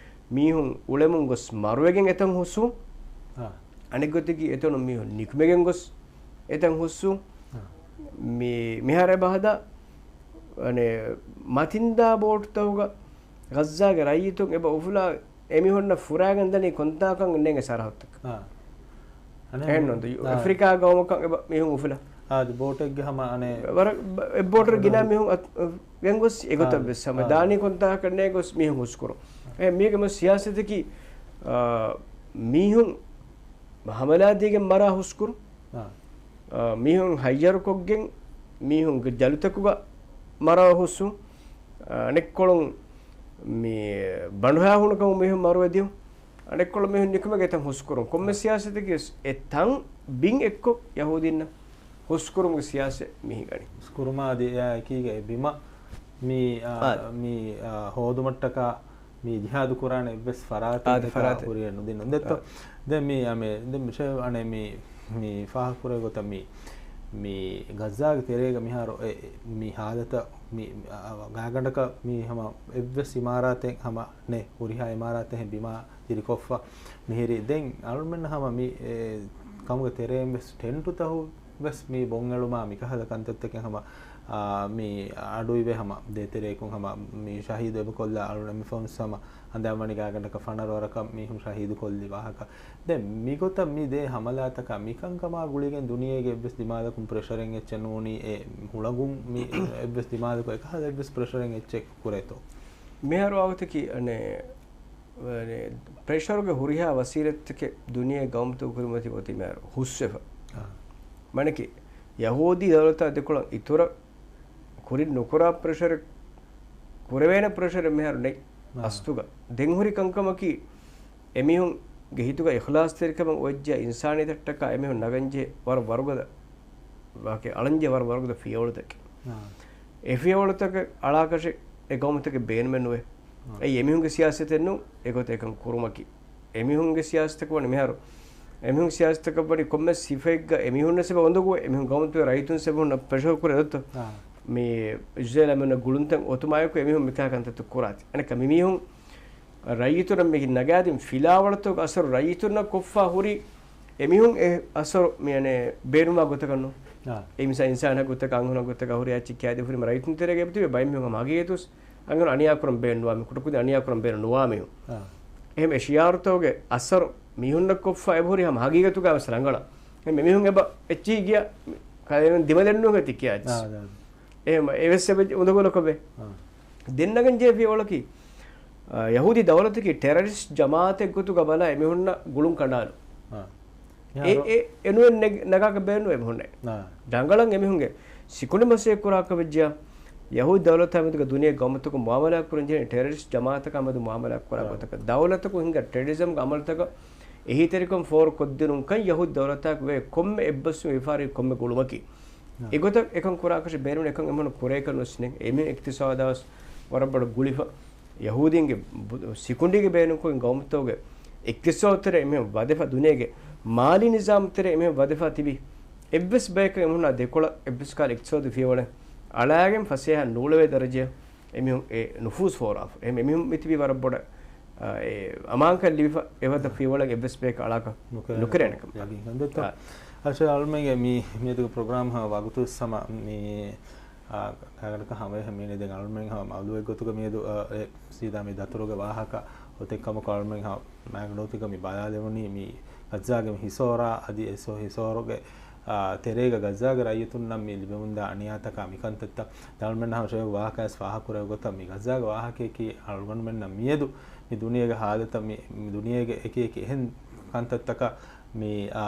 މީހުން އުޅެމުން ގޮސް މަރުވެގެން އެތަން ހުސްވުން. އާ. އަނެއްގޮތަކީ އެތަނުން މީހުން ނިކުމެގެން ގޮސް އެތަން ހުސްވުން. އާ. މި-، މިހާރު އެބަ ހަދާ، އަނެއް، މަތިންދާ ބޯޓުތަކުގަ ޣައްޒާގެ ރައްޔިތުން އެބަ އުފުލާ އެމީހުންނަށް ފުރާގެން ދަނީ ކޮންތާކަން ނޭނގެ ސަރަހައްދަކަށް. އާ. އަނެއް އެހެންނުން އާ. އެފްރިކާ ގައުމަކަށް އެބަ މީހުން އުފުލާ. އާ، އަދި ބޯޓެއްގެ ހަމަ އަނެއް ވަރަށް ބ-، އެއް ބޯޓަށް ގިނަ މީހުން އަތް-، ގެންގޮސް އެގޮތަށް އާ. ވެސް ހަމަ އާ. ދާނީ ކޮންތާކަށް ނޭނގެ ގޮސް މީހުން ހުސްކުރުން. އެ މީގެ މަ ސިޔާސަތަކީ، އާ، މީހުން ހަމަލާދީގެން މަރާ ހުސްކުރުން. އާ. އާ، މީހުން ހައްޔަރުކޮށްގެން، މީހުންގެ ޖަލުތަކުގަ މަރާ ހުސްވުން. އާ، އަނެއްކޮޅުން މި ބަނޑުހާ ހުނުކަމުން މީހުން މަރުވެދިޔުން. އަނެއްކޮޅުން މީހުން ނިކުމެގެ ތަން ހުސްކުރުން. ކޮންމެ އާ. ސިޔާސަތަކީ އެ ތަން ބިން އެއްކޮށް ޔަހޫދީންނަށް ހުސްކުރުމުގެ ސިޔާސަތް މި ހިނގަނީ. ހުސްކުރުމާ އަދި އެއާ އެކީގަ އެ ބިމަށް މި، އާ، އާ. މި، އާ، ހޯދުމަށްޓަކާ މި ޖިހާދު ކުރާނެ އެއްވެސް ފަރާތެއް އާދެ، ދެކާ ފަރާތެއް. ހުރިއެއް ނުދިން ނުދެއްތޯ. އާ. ދެން މި، އާ، މި، ދެން މި ޝޭ-، އަނެ މި، މި ފާހަގަކުރޭ ގޮތަށް މި، މި ޣައްޒާގެ ތެރޭގަ މިހާރު އެ، މި ހާލަތަށް މި، އާ، ގާގަނޑަކަށް މި ހަމަ އެއްވެސް އިމާރާތެއް ހަމަ ނެ، ހުރިހާ އިމާރާތެއް ބިމާ ދިރިކޮށްފަ މިހިރީ. ދެން އަޅުމެން ހަމަ މި، އެ، ކަމުގެ ތެރެއިން ވެސް ޓެންޓުތަހު ވެސް މި ބޮންއެޅުމާ މިކަހަލަ ކަންތައްތަކެއް ހަމަ، އާ، މި އަޑުއިވޭ ހަމަ ދޭތެރެއަކުން ހަމަ މި ޝަހީދު އެބަކޮށްލާ އަޅުން އެމިފަހުން ހަމަ ހަނދާންވަނީ ގާގަނޑަކަށް ފަނަރަ ވަރަކަށް މީހުން ޝަހީދު ކޮށްލި ވާހަކަ. ދެން މިގޮތަށް މި ދޭ ހަމަލާތަކާ މިކަންކަމާ ގުޅިގެން ދުނިޔޭގެ އެއްވެސް ދިމާލަކުން ޕްރެޝަރެއް އެއްޗެއް ނޫނީ އެ ހުޅަނގުން މި އެއްވެސް ދިމާލަކު އެކަހަލަ އެއްވެސް ޕްރެޝަރެއް އެއްޗެއް ކުރޭތޯ؟ މިހާރު ވާގޮތަކީ އަނެއް ޕްރެޝަރުގެ ހުރިހާ ވަސީލަތްތަކެއް ދުނިޔޭ ގައުމުތަކު ކުރިމަތި ގޮތީ މިހާރު ހުސްވެފަ. އާ. މަނަކީ، ޔަހޫދީ ދައުލަތާ ދެކޮޅަށް އިތުރަށް ކުރިން ނުކުރާ ޕްރެޝަރެއް، ކުރެވޭނެ ޕްރެޝަރެއް މިހާރު ނެތް. އާ. އަސްތުގަ ދެން ހުރި ކަންކަމަކީ، އެމީހުންގެ ހިތުގަ އިޚްލާޞްތެރިކަމަށް އޮތްޖެ އިންސާނިއްޔަތަށްޓަކާ އެމީހުން ނަގަންޖެ ވަރަށް ވަރުގަދަ ވާކެ، އަޅަންޖެ ވަރަށް ވަރުގަދަ ފިޔަވަޅުތަކެއް. އާ. އެ ފިޔަވަޅުތަކަށް އަޅާކަށެއް އެ ގައުމުތަކެއް ބޭނުމެއް ނުވޭ. އާ. އެއީ އެމީހުންގެ ސިޔާސަތެއް ނޫން، އެގޮތަށް އެކަން ކުރުމަކީ. އެމީހުންގެ ސިޔާސަތަކަށް ވަނީ މިހާރު، އެމީހުން ސިޔާސަތަކަށް ވަނީ ކޮންމެ ސިފައެއްގަ އެމީހުންނަށް ސިފަ އޮނދޮގު އެމީހުން ގައުމުތަކުގެ ރައްޔިތުން ސިފަ ހުންނަ ޕްރެޝަރ ކުރޭ ދޮއްތޯ؟ އާ. މި އިސްރޭލް އަމިއްލަ ގުޅުންތައް އޮތުމާއެކު އެމީހުން މިކާ ކަންތައްތައް ކުރާތި. އަނެއްކާ މި މީހުން ރައްޔިތުންނަށް މި ނަގާދިން ފިލާވަޅުތަކުގެ އަސަރު ރައްޔިތުންނަށް ކޮށްފަ ހުރި އެމީހުން އެ އަސަރު މި އަނެއް ބޭނުމާ ގޮތަކަށް ނޫން. އާ. އެ މިސާ އިންސާނާ ގޮތަކަށް އަންހެނާ ގޮތަކަށް ހުރި އެއްޗެއް ކިޔާދީފަ ހުރީމަ ރައްޔިތުން ތެރޭގަ އެބަތިބޭ ބައެއް މީހުން ހަމަ ހަގީގަތުސް އަންހެނުން އަނިޔާ ކުރަން ބޭނުންވާ މި ކުޑަކުދިން އަނިޔާ ކުރަން ބޭނުން ނުވާ މީހުން. އާ. އެހެން އެ ޝިއާރުތަކުގެ އަސަރު މީހުންނަށް ކޮށްފަ އެބަހުރި ހަމަ ހަގީގަތުގަ ވެސް ރަނގަޅަށް. އެހެން މި މީހުން އެބަ އެއްޗިހި ގިޔަ ކަލޭމެން ދިމަލެއްނު ގަތި ކިޔާ އެއްޗި. އާ، އާ. އެހެން އެވެސް އެބަ އުނދަގުލަކޮށް ވޭ. އާ. ދެން ނަގަން ޖެހޭ ފިޔަވަޅަކީ، އާ، ޔަހޫދީ ދައުލަތަކީ ޓެރަރިސްޓް ޖަމާއަތެއް ގޮތުގަ ބަލާ އެމީހުންނަށް ގުޅުން ކަނޑާލުން. އާ. އެ، އެ، އެނުވެ ނެގ-، ނަގާކަށް ބޭނުން އެމީހުންނެއް. އާ. ރަނގަޅަށް އެމީހުންގެ ސިކުނޑި މަސައްކަތް ކުރާކަށް ވެއްޖިޔާ، ޔަހޫދީ ދައުލަތާ މެދުގަ ދުނިޔޭ ގައުމުތަކުން މުއާމަލާތް ކުރަން ޖެހޭނީ ޓެރަރިސްޓް ޖަމާއަތަކާ މެދު މުއާމަލާތް ކުރާ އާ. ގޮތަކަށް. ދައުލަތަކު ހިންގާ ޓެރަރިޒަމްގެ އަމަލުތަކަށް އެހީތެރިކަން ފޯރުކޮށްދިނުންކަން ޔަހޫދީ ދައުލަތާއެކު ވޭ ކޮންމެ އެއްބަސްވުމެއް ވިޔަފާރީ ކޮންމެ ގުޅުމަކީ. އާ. އެގޮތަށް އެކަން ކުރާކަށެއް ބޭނުން އެކަން އެމީހުން ކުރޭކަށް ނުވެސް ނެތް. އެމީހުން އިޤްތިޞާދާ ވެސް ވަރަށް ބޮޑަށް ގުޅިފަ. ޔަހޫދީންގެ ބު-، ސިކުނޑީގެ ބޭނުންކޮށް ގައުމުތަކުގެ އިޤްތިޞާދު ތެރޭ އެމީހުން ވަދެފަ، ދުނިޔޭގެ މާލީ ނިޒާމް ތެރޭ އެމީހުން ވަދެފަ ތިބި އެއްވެސް ބަޔަކަށް އެމީހުންނާ ދެކޮޅަށް އެއްވެސް ކަހަލަ އިޤްތިޞާދީ ފިޔަވަޅެއް އަޅާގެން ފަސޭހަ ނޫޅެވޭ ދަރަޖައަށް އެމީހުން އެ ނުފޫޒު ފޯރާފަ. އެހެން އެމީހުން މިތިބީ ވަރަށް ބޮޑަށް، އާ، އެ އަމާންކަން ލިބިފަ އެވަދަ ފިޔަވަޅެއް އެއްވެސް ބަޔަކަށް އަޅާކަށް ނުކެރޭނެ ނުކެރޭނެ ކަމަށް. ޔަގީންކަން ދެއްތޯ؟ އާ. އަށެ އަޅުމެންގެ މި، މިއަދުގެ ޕްރޮގްރާމް ހަމަ ވަގުތު ސަމަ މި، އާ، ގާގަނޑަކަށް ހަމަވެ މީނެ ދެން އަޅުމެން ހަމަ މައުޟޫއެއް ގޮތުގަ މިއަދު، އާ، އެ ސީދާ މި ދަތުރުގެ ވާހަކަ އޮތެއް ކަމަކު އަޅުމެން ހަމަ މާގަނޑު އޮތީގަ މި ބަލާލެވުނީ މި ޣައްޒާގެ މި ހިސޯރާ އަދި އެ ހިސޯ-، ހިސޯރުގެ، އާ، ތެރޭގަ ޣައްޒާގެ ރައްޔިތުންނަށް މި ލިބެމުންދާ އަނިޔާތަކާ މި ކަންތައްތައް ދަޅުމެން ހަމަ ޝަބީބު ވާހަކަވެސް ފާހަގަކުރެއްވި ގޮތަށް މި ޣައްޒާގެ ވާހަކަޔަކީ އަޅުގަނޑުމެންނަށް މިއަދު މި ދުނިޔޭގެ ހާލަތަށް މި، މި ދުނިޔޭގެ އެކި އެކި އެހެން ކަންތައްތަކަށް މި، އާ،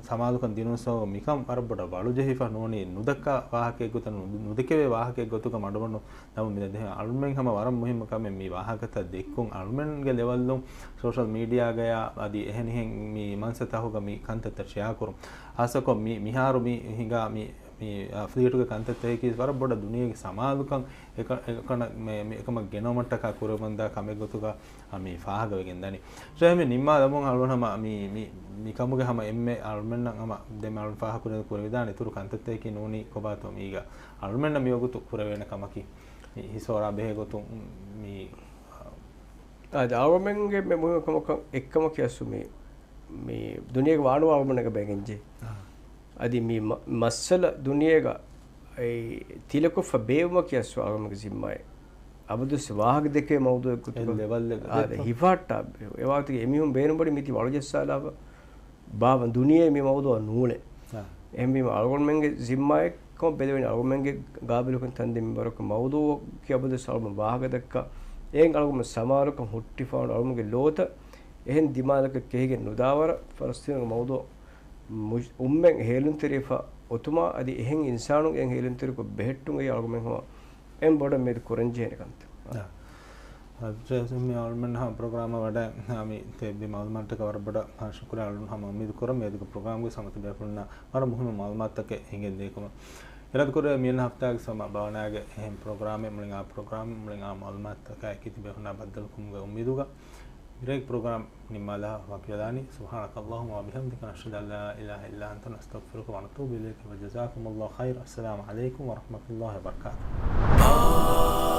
ސަމާލުކަން ދިނުން ސޯ މިކަން ވަރަށް ބޮޑަށް ވަޅުޖެހިފަ ނޫނީ ނުދައްކާ ވާހަކައެއް ގޮތަށް ނު-، ނުދެކެވޭ ވާހަކައެއް ގޮތުގަ މަޑުމަޑުން ނަމަ މި ދެ-، އަޅުމެން ހަމަ ވަރަށް މުހިއްމު ކަމެއް މި ވާހަކަތައް ދެއްކުން އަޅުމެންގެ ލެވަލުން ސޯޝަލް މީޑިއާގަޔާ އަދި އެހެނިހެން މި މަންސަތަހުގަ މި ކަންތައްތައް ޝެއާ ކުރުން. ހާއްސަކޮށް މި މިހާރު މި ހިނގާ މި، މި، އާ، ފްލީޓުގެ ކަންތައްތަކަކީ ވަރަށް ބޮޑަށް ދުނިޔޭގެ ސަމާލުކަން އެކަ-، އެކަނަށް މެ-، މި އެކަމަށް ގެނައުމަށްޓަކާ ކުރެވެމުންދާ ކަމެއް ގޮތުގަ އާ، މި ފާހަގަވެގެން ދަނީ. ޝޭހް މި ނިންމާލަމުން އަޅުގަނޑު ހަމަ މި، މި، މި ކަމުގެ ހަމަ އެންމެ އަޅުމެންނަށް ހަމަ ދެން އަޅުން ފާހަގަކުރެ-، ކުރެވިދާނެ އިތުރު ކަންތައްތަކަކީ ނޫނީ ކޮބާތޯ މީގަ އަޅުމެންނަށް މިވަގުތު ކުރެވޭނެ ކަމަކީ މި ހިސޯރާ ބެހޭ ގޮތުން މި، އާ، އަދި އަޅުމެންގެ މި މުހިންމު ކަމަކަށް އެއްކަމަކީ އަސްލު މި، މި ދުނިޔޭގެ ވާނުވާ އަޅުމެންނަށް ބެހިގެންޖެ. އާ. އަދި މި މަ-، މައްސަލަ ދުނިޔޭގަ އެ ތިލަކޮށްފަ ބޭއްވުމަކީ އަސްލު އަޅުގަނޑުގެ ޒިންމާއެއް. އަބަދުވެސް ވާހަކަ ދެކޭ މައުޟޫއެއް ގޮތުގަ. އެ ލެވަލްއެއް އާދެ، ދެއްތޯ؟ ހިފަހައްޓާ އެވާގޮތަކީ އެމީހުން ބޭނުންވަނީ މިތިބީ ވަޅުޖައްސާލާފަ ބާވަން ދުނިޔެ މި މައުޟޫއަށް ނޫޅެ. އާ. އެހެންވީމަ އަޅުގަނޑުމެންގެ ޒިންމާއެއް ކަމަށް ބެލެވެނީ އަޅުގަނޑުމެންގެ ގާބިލުކަން ތަންދެން މިންވަރަކު މައުޟޫއަކީ އަބަދުވެސް އަޅުގަނޑު ވާހަކަ ދައްކާ އެހެން އަޅުގަނޑު ސަމާލުކަން ހުއްޓިފާނު އަޅުގަނޑުގެ ލޯތައް އެހެން ދިމާލަކަށް ކެހިގެން ނުދާވަރަށް ފަލަސްތީނުގެ މައުޟޫޢު މުޖް-، އުއްމެން ހޭލުންތެރިވެފަ އޮތުމާ އަދި އެހެން އިންސާނުން އެހެން ހޭލުންތެރިކޮށް ބެހެއްޓުން އެއީ އަޅުގަމެން ހަމަ އެން ބޮޑަށް މިއަދު ކުރަންޖެހޭނެ ކަންތައް. އާ. އާ، ޖެއިސަން މި އަޅުމެން ހަމަ ޕްރޮގްރާމަށް ވަޑައި މި ތެއްބި މައުލޫމާތުތަކަށް ވަރަށް ބޮޑަށް ޝުކުރިއްޔާ އަޅުން ހަމަ އުއްމީދު ކުރަން މިއަދުގެ ޕްރޮގްރާމްގެ ސަމަތަ ބޭފުޅުންނަށް ވަރަށް މުހިންމު މައުލޫމާތުތަކެއް އެނގެން ދޭކަމަށް. އިރާދަކުރޭ މިއަންނަ ހަފްތާގެ ސަމާ ބާވަނާގެ އެހެން ޕްރޮގްރާމެއް މުޅިން އާ ޕްރޮގްރާމެއް މުޅިން އާ މައުލޫމާތުތަކާއެކީ ތިބޭފުޅުންނާ ބައްދަލުކުރުމުގެ އުއްމީދުގަ މިރޭގެ ޕްރޮގްރާމް ނިންމާލާ ވަކިވެލާނީ. سبحانك اللهم وبحمدك، نشهد أن لا إله إلا أنت، نستغفرك ونتوب إليك، وجزاكم الله خير. السلام عليكم ورحمة الله وبركاته.